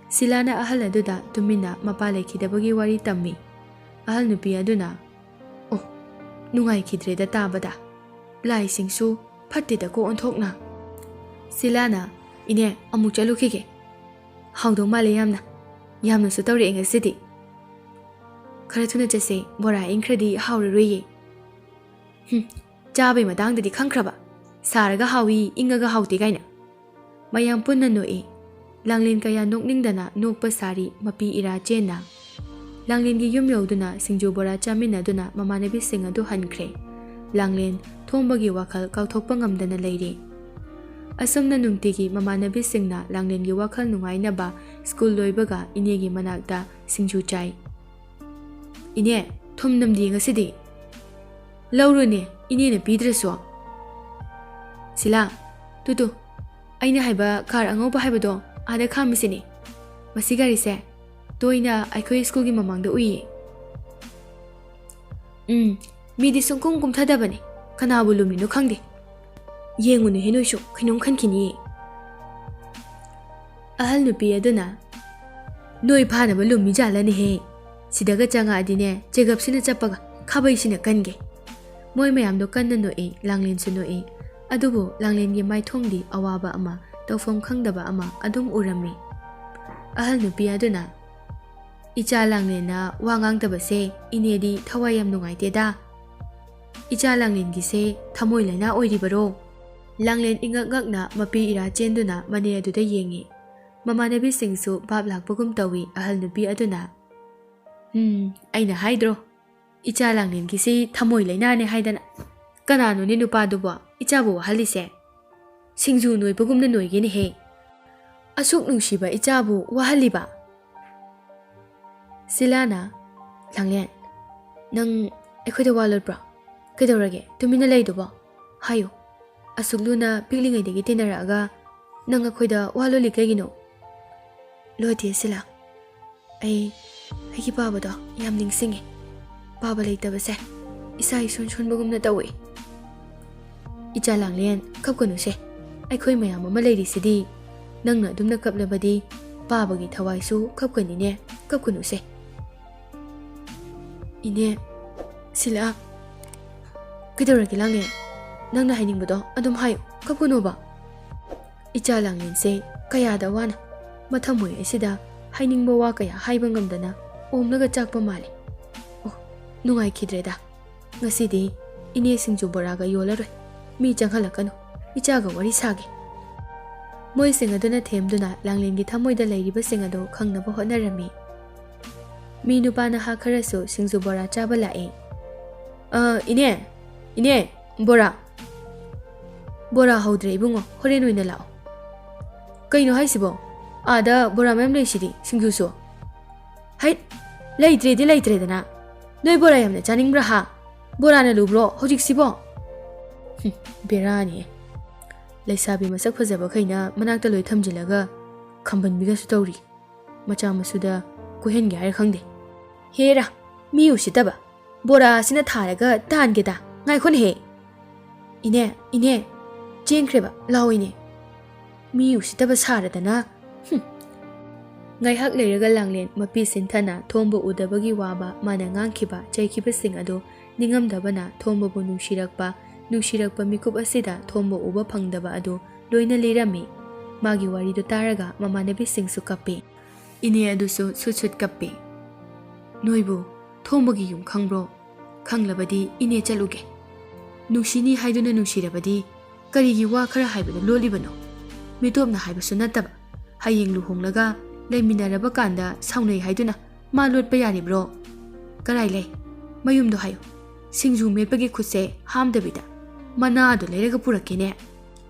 ꯁꯤꯂꯥꯅ ꯑꯍꯜ ꯑꯗꯨꯗ ꯇꯨꯃꯤꯟꯅ ꯃꯄꯥ ꯂꯩꯈꯤꯗꯕꯒꯤ ꯋꯥꯔꯤ ꯇꯝꯃꯤ꯫ ꯑꯍꯜ ꯅꯨꯄꯤ ꯑꯗꯨꯅ, "ꯑꯣ, ꯅꯨꯡꯉꯥꯏꯈꯤꯗ꯭ꯔꯦꯗ ꯇꯥꯕꯗ꯫ ꯂꯥꯏꯁꯤꯡꯁꯨ ꯐꯠꯇꯦꯗꯀꯣ ꯑꯣꯟꯊꯣꯛꯅ꯫" ꯁꯤꯂꯥꯅ, "ꯏꯅꯦ, ꯑꯃꯨꯛ ꯆꯠꯂꯨꯈꯤꯒꯦ꯫ ꯍꯥꯎꯗꯧ ꯃꯥꯜꯂꯦ ꯌꯥꯝꯅ꯫ ꯌꯥꯝꯅꯁꯨ ꯇꯧꯔꯛꯑꯦ ꯉꯁꯤꯗꯤ꯫ ꯈꯔ ꯊꯨꯅ ꯆꯠꯁꯦ, ꯕꯣꯔꯥ ꯏꯪꯈ꯭ꯔꯗꯤ ꯍꯥꯎꯔꯔꯣꯏꯌꯦ꯫" "ꯍꯨꯝ, ꯆꯥꯕꯩ ꯃꯇꯥꯡꯗꯗꯤ ꯈꯪꯈ꯭ꯔꯕ? ꯁꯥꯔꯒ ꯍꯥꯎꯏ, ꯏꯪꯉꯒ ꯍꯥꯎꯇꯦ ꯀꯥꯏꯅ꯫" ꯃꯌꯥꯝ ꯄꯨꯟꯅ ꯅꯣꯛꯏ꯫ ꯂꯥꯡꯂꯦꯟ ꯀꯌꯥ ꯅꯣꯛꯅꯤꯡꯗꯅ ꯅꯣꯛꯄ ꯁꯥꯔꯤ ꯃꯄꯤ ꯏꯔꯥ ꯆꯦꯟꯅ꯫ ꯂꯥꯡꯂꯦꯟꯒꯤ ꯌꯨꯝ ꯌꯧꯗꯨꯅ ꯁꯤꯡꯖꯨ ꯕꯣꯔꯥ ꯆꯥꯃꯤꯟꯅꯗꯨꯅ ꯃꯃꯥꯟꯅꯕꯤꯁꯤꯡ ꯑꯗꯨ ꯍꯟꯈ꯭ꯔꯦ꯫ ꯂꯥꯡꯂꯦꯟ ꯊꯣꯝꯕꯒꯤ ꯋꯥꯈꯜ ꯀꯥꯎꯊꯣꯛꯄ ꯉꯝꯗꯅ ꯂꯩꯔꯤ꯫ ꯑꯁꯨꯝꯅ ꯅꯨꯡꯇꯤꯒꯤ ꯃꯃꯥꯟꯅꯕꯤꯁꯤꯡꯅ ꯂꯥꯡꯂꯦꯟꯒꯤ ꯋꯥꯈꯜ ꯅꯨꯡꯉꯥꯏꯅꯕ ꯁ꯭ꯀꯨꯜ ꯂꯣꯏꯕꯒ ꯏꯅꯦꯒꯤ ꯃꯅꯥꯛꯇ ꯁꯤꯡꯖꯨ ꯆꯥꯏ꯫ "ꯏꯅꯦ, ꯊꯨꯝ ꯅꯝꯗꯤ ꯉꯁꯤꯗꯤ꯫" "ꯂꯧꯔꯨꯅꯦ, ꯏꯅꯦꯅ ꯄꯤꯗ꯭ꯔꯁꯨ꯫" "ꯁꯤꯂꯥ, ꯇꯨ ꯇꯨ, ꯑꯩꯅ ꯍꯥꯏꯕ ꯀꯥꯔ ꯑꯉꯧꯕ ꯍꯥꯏꯕꯗꯣ, ꯑꯥꯗ ꯈꯥꯝꯃꯤꯁꯤꯅꯦ꯫ ꯃꯁꯤ ꯒꯥꯔꯤꯁꯦ ꯇꯣꯏꯅ ꯑꯩꯈꯣꯏ ꯁ꯭ꯀꯨꯜꯒꯤ ꯃꯃꯥꯡꯗ ꯎꯏꯌꯦ꯫" "ꯎꯝ, ꯃꯤꯗꯤ ꯁꯨꯡꯀꯨꯝ ꯀꯨꯝꯊꯗꯕꯅꯦ꯫ ꯀꯅꯥꯕꯨ ꯂꯨꯝꯃꯤꯅꯣ ꯈꯪꯗꯦ꯫ ꯌꯦꯡꯉꯨꯅꯦꯍꯦ ꯅꯣꯏꯁꯨ, ꯀꯩꯅꯣꯝ ꯈꯟꯈꯤꯅꯤꯌꯦ꯫" ꯑꯍꯜ ꯅꯨꯄꯤ ꯑꯗꯨꯅ, "ꯅꯣꯏ ꯐꯥꯅꯕ ꯂꯨꯝꯃꯤ ꯖꯥꯠꯂꯅꯦꯍꯦ꯫ ꯁꯤꯗꯒ ꯆꯪꯉꯛꯑꯗꯤꯅꯦ, ꯆꯦꯒꯞꯁꯤꯅ ꯆꯞꯄꯒ ꯈꯥꯕꯩꯁꯤꯅ ꯀꯟꯒꯦ꯫" ꯃꯣꯏ ꯃꯌꯥꯝꯗꯣ ꯀꯟꯅ ꯅꯣꯛꯏ, ꯂꯥꯡꯂꯦꯟꯁꯨ ꯅꯣꯛꯏ꯫ ꯑꯗꯨꯕꯨ ꯂꯥꯡꯂꯦꯟꯒꯤ ꯃꯥꯏꯊꯣꯡꯗꯤ ꯑꯋꯥꯕ ꯑꯃ, ꯇꯧꯐꯝ ꯈꯪꯗꯕ ꯑꯃ ꯑꯗꯨꯝ ꯎꯔꯝꯃꯤ꯫ ꯑꯍꯜ ꯅꯨꯄꯤ ꯑꯗꯨꯅ, "ꯏꯆꯥ ꯂꯥꯡꯂꯦꯟꯅ ꯋꯥ ꯉꯥꯡꯗꯕꯁꯦ ꯏꯅꯦꯗꯤ ꯊꯋꯥꯏ ꯌꯥꯝ ꯅꯨꯡꯉꯥꯏꯇꯦꯗ꯫ ꯏꯆꯥ ꯂꯥꯡꯂꯦꯟꯒꯤꯁꯦ ꯊꯃꯣꯏ ꯂꯥꯏꯅꯥ ꯑꯣꯏꯔꯤꯕꯔꯣ?" ꯂꯥꯡꯂꯦꯟ ꯏꯉꯛ ꯉꯛꯅ ꯃꯄꯤ ꯏꯔꯥ ꯆꯦꯟꯗꯨꯅ ꯃꯅꯦ ꯑꯗꯨꯗ ꯌꯦꯡꯉꯤ꯫ ꯃꯃꯥꯟꯅꯕꯤꯁꯤꯡꯁꯨ ꯚꯥꯞ ꯂꯥꯛꯄꯒꯨꯝ ꯇꯧꯏ ꯑꯍꯜ ꯅꯨꯄꯤ ꯑꯗꯨꯅ꯫ "ꯎꯝ, ꯑꯩꯅ ꯍꯥꯏꯗ꯭ꯔꯣ? ꯏꯆꯥ ꯂꯥꯡꯂꯦꯟꯒꯤꯁꯤ ꯊꯃꯣꯏ ꯂꯩꯅꯥꯅꯦ ꯍꯥꯏꯗꯅ꯫ ꯀꯅꯥꯅꯣꯅꯦ ꯅꯨꯄꯥꯗꯨꯕꯣ ꯏꯆꯥꯕꯨ ꯋꯥꯍꯜꯂꯤꯁꯦ? ꯁꯤꯡꯖꯨ ꯅꯣꯏꯕꯒꯨꯝꯅ ꯅꯣꯏꯒꯦꯅꯦꯍꯦ꯫ ꯑꯁꯨꯛ ꯅꯨꯡꯁꯤꯕ ꯏꯆꯥꯕꯨ ꯋꯥꯍꯜꯂꯤꯕ?" ꯁꯤꯂꯥꯅ, "ꯂꯥꯡꯂꯦꯟ, ꯅꯪ ꯑꯩꯈꯣꯏꯗ ꯋꯥ ꯂꯣꯠꯄ꯭ꯔꯣ? ꯀꯩꯗꯧꯔꯒꯦ ꯇꯨꯃꯤꯟꯅ ꯂꯩꯗꯨꯕꯣ? ꯍꯥꯏꯌꯨ꯫ ꯑꯁꯨꯛ ꯂꯨꯅ ꯄꯤꯛꯂꯤꯉꯩꯗꯒꯤ ꯇꯤꯟꯅꯔꯛꯑꯒ ꯅꯪ ꯑꯩꯈꯣꯏꯗ ꯋꯥ ꯂꯣꯜꯂꯤ ꯀꯩꯒꯤꯅꯣ?" "ꯂꯣꯠꯇꯦ ꯁꯤꯂꯥ꯫ ꯑꯩ ꯑꯩꯒꯤ ꯄꯥꯕꯗꯣ ꯌꯥꯝ ꯅꯤꯡꯁꯤꯡꯉꯤ꯫ ꯄꯥꯕ ꯂꯩꯇꯕꯁꯦ ꯏꯁꯥ ꯏꯁꯣꯟ ꯁꯣꯟꯕꯒꯨꯝꯅ ꯇꯧꯏ꯫ "ꯏꯆꯥ ꯂꯥꯡꯂꯦꯟ, ꯀꯞꯀꯅꯨꯁꯦ꯫ ꯑꯩꯈꯣꯏ ꯃꯌꯥꯝ ꯑꯃ ꯂꯩꯔꯤꯁꯤꯗꯤ꯫ ꯅꯪꯅ ꯑꯗꯨꯝꯅ ꯀꯞꯂꯕꯗꯤ ꯄꯥꯕꯒꯤ ꯊꯋꯥꯏꯁꯨ ꯀꯞꯀꯅꯤꯅꯦ꯫ ꯀꯞꯀꯅꯨꯁꯦ꯫" "ꯏꯅꯦ, ꯁꯤꯂꯥ, ꯀꯩꯗꯧꯔꯒꯦ ꯂꯥꯡꯂꯦꯟ? ꯅꯪꯅ ꯍꯥꯏꯅꯤꯡꯕꯗꯣ ꯑꯗꯨꯝ ꯍꯥꯏꯌꯨ, ꯀꯞꯀꯅꯣꯕ꯫" ꯏꯆꯥ ꯂꯥꯡꯂꯦꯟꯁꯦ ꯀꯌꯥꯗ ꯋꯥꯅ ꯃꯊꯃꯣꯏ ꯑꯁꯤꯗ ꯍꯥꯏꯅꯤꯡꯕ ꯋꯥ ꯀꯌꯥ ꯍꯥꯏꯕ ꯉꯝꯗꯅ ꯑꯣꯝꯂꯒ ꯆꯥꯛꯄ ꯃꯥꯜꯂꯦ꯫ ꯑꯣ, ꯅꯨꯡꯉꯥꯏꯈꯤꯗ꯭ꯔꯦꯗ꯫ ꯉꯁꯤꯗꯤ ꯏꯅꯦ ꯁꯤꯡꯖꯨ ꯕꯣꯔꯥꯒ ꯌꯣꯜꯂꯔꯣꯏ꯫ ꯃꯤ ꯆꯪꯍꯜꯂꯛꯀꯅꯨ꯫ ꯏꯆꯥꯒ ꯋꯥꯔꯤ ꯁꯥꯒꯦ꯫ ꯃꯣꯏꯁꯤꯡ ꯑꯗꯨꯅ ꯊꯦꯝꯗꯨꯅ ꯂꯥꯡꯂꯦꯟꯒꯤ ꯊꯃꯣꯏꯗ ꯂꯩꯔꯤꯕꯁꯤꯡ ꯑꯗꯨ ꯈꯪꯅꯕ ꯍꯣꯠꯅꯔꯝꯃꯤ꯫ ꯃꯤ ꯅꯨꯄꯥ ꯅꯍꯥ ꯈꯔꯁꯨ ꯁꯤꯡꯖꯨ ꯕꯣꯔꯥ ꯆꯥꯕ ꯂꯥꯛꯏ꯫ "ꯑ, ꯏꯅꯦ, ꯏꯅꯦ, ꯕꯣꯔꯥ꯫ ꯕꯣꯔꯥ ꯍꯧꯗ꯭ꯔꯦ ꯏꯕꯨꯡꯉꯣ, ꯍꯣꯔꯦꯟ ꯑꯣꯏꯅ ꯂꯥꯛꯑꯣ꯫" "ꯀꯩꯅꯣ ꯍꯥꯏꯁꯤꯕꯣ? ꯑꯥꯗ ꯕꯣꯔꯥ ꯃꯌꯥꯝ ꯂꯩꯁꯤꯗꯤ, ꯁꯤꯡꯖꯨꯁꯨ꯫" "ꯍꯩꯠ, ꯂꯩꯇ꯭ꯔꯦꯗꯤ ꯂꯩꯇ꯭ꯔꯦꯗꯅ꯫ ꯅꯣꯏ ꯕꯣꯔꯥ ꯌꯥꯝꯅ ꯆꯥꯅꯤꯡꯕ꯭ꯔꯥ ꯍꯥ? ꯕꯣꯔꯥꯅ ꯂꯨꯕ꯭ꯔꯣ ꯍꯧꯖꯤꯛꯁꯤꯕꯣ?" ꯍꯨꯝ, ꯕꯦꯔꯥꯅꯤ꯫ ꯂꯩꯁꯥꯕꯤ ꯃꯁꯛ ꯐꯖꯕꯈꯩꯅ ꯃꯅꯥꯛꯇ ꯂꯣꯏ ꯊꯝꯖꯤꯜꯂꯒ ꯈꯝꯕꯟꯕꯤꯒꯁꯨ ꯇꯧꯔꯤ꯫ ꯃꯆꯥ ꯃꯁꯨꯗ ꯀꯣꯏꯍꯟꯒꯦ ꯍꯥꯏꯔ ꯈꯪꯗꯦ꯫ "ꯍꯦꯔꯥ, ꯃꯤ ꯎꯁꯤꯠꯇꯕ꯫ ꯕꯣꯔꯥ ꯑꯁꯤꯅ ꯊꯥꯔꯒ ꯇꯥꯍꯟꯒꯦꯗ꯫ ꯉꯥꯏꯈꯣꯅꯦꯍꯦ꯫ ꯏꯅꯦ, ꯏꯅꯦ, ꯆꯦꯟꯈ꯭ꯔꯦꯕ꯫ ꯂꯥꯛꯑꯣ ꯏꯅꯦ꯫ ꯃꯤ ꯎꯁꯤꯠꯇꯕ ꯁꯥꯔꯗꯅ꯫" ꯍꯨꯝ꯫ ꯉꯥꯏꯍꯥꯛ ꯂꯩꯔꯒ ꯂꯥꯡꯂꯦꯟ ꯃꯄꯤ ꯁꯤꯟꯊꯅ ꯊꯣꯝꯕ ꯎꯗꯕꯒꯤ ꯋꯥꯕ ꯃꯥꯅ ꯉꯥꯡꯈꯤꯕ, ꯆꯩꯈꯤꯕꯁꯤꯡ ꯑꯗꯨ ꯅꯤꯡꯉꯝꯗꯕꯅ ꯊꯣꯝꯕꯕꯨ ꯅꯨꯡꯁꯤꯔꯛꯄ, ꯅꯨꯡꯁꯤꯔꯛꯄ ꯃꯤꯀꯨꯞ ꯑꯁꯤꯗ ꯊꯣꯝꯕ ꯎꯕ ꯐꯪꯗꯕ ꯑꯗꯨ ꯂꯣꯏꯅ ꯂꯤꯔꯝꯃꯤ꯫ ꯃꯥꯒꯤ ꯋꯥꯔꯤꯗꯨ ꯇꯥꯔꯒ ꯃꯃꯥꯟꯅꯕꯤꯁꯤꯡꯁꯨ ꯀꯞꯄꯤ꯫ ꯏꯅꯦ ꯑꯗꯨꯁꯨ ꯁꯨꯠ ꯁꯨꯠ ꯀꯞꯄꯤ꯫ "ꯅꯣꯏꯕꯨ ꯊꯣꯝꯕꯒꯤ ꯌꯨꯝ ꯈꯪꯕ꯭ꯔꯣ? ꯈꯪꯂꯕꯗꯤ ꯏꯅꯦ ꯆꯠꯂꯨꯒꯦ꯫ ꯅꯨꯡꯁꯤꯅꯤ ꯍꯥꯏꯗꯨꯅ ꯅꯨꯡꯁꯤꯔꯕꯗꯤ ꯀꯔꯤꯒꯤ ꯋꯥ ꯈꯔ ꯍꯥꯏꯕꯗ ꯂꯣꯠꯂꯤꯕꯅꯣ? ꯃꯤꯇꯣꯞꯅ ꯍꯥꯏꯕꯁꯨ ꯅꯠꯇꯕ꯫ ꯍꯌꯦꯡ ꯂꯨꯍꯣꯡꯂꯒ ꯂꯩꯃꯤꯟꯅꯔꯕ ꯀꯥꯟꯗ ꯁꯥꯎꯅꯩ ꯍꯥꯏꯗꯨꯅ ꯃꯥ ꯂꯣꯠꯄ ꯌꯥꯔꯤꯕ꯭ꯔꯣ? ꯀꯔꯥꯏ ꯂꯩ? ꯃꯌꯨꯝꯗꯣ ꯍꯥꯏꯌꯨ꯫ ꯁꯤꯡꯖꯨ ꯃꯦꯠꯄꯒꯤ ꯈꯨꯠꯁꯦ ꯍꯥꯝꯗꯕꯤꯗ ꯃꯅꯥꯗꯣ ꯂꯩꯔꯒ ꯄꯨꯔꯛꯀꯦꯅꯦ꯫"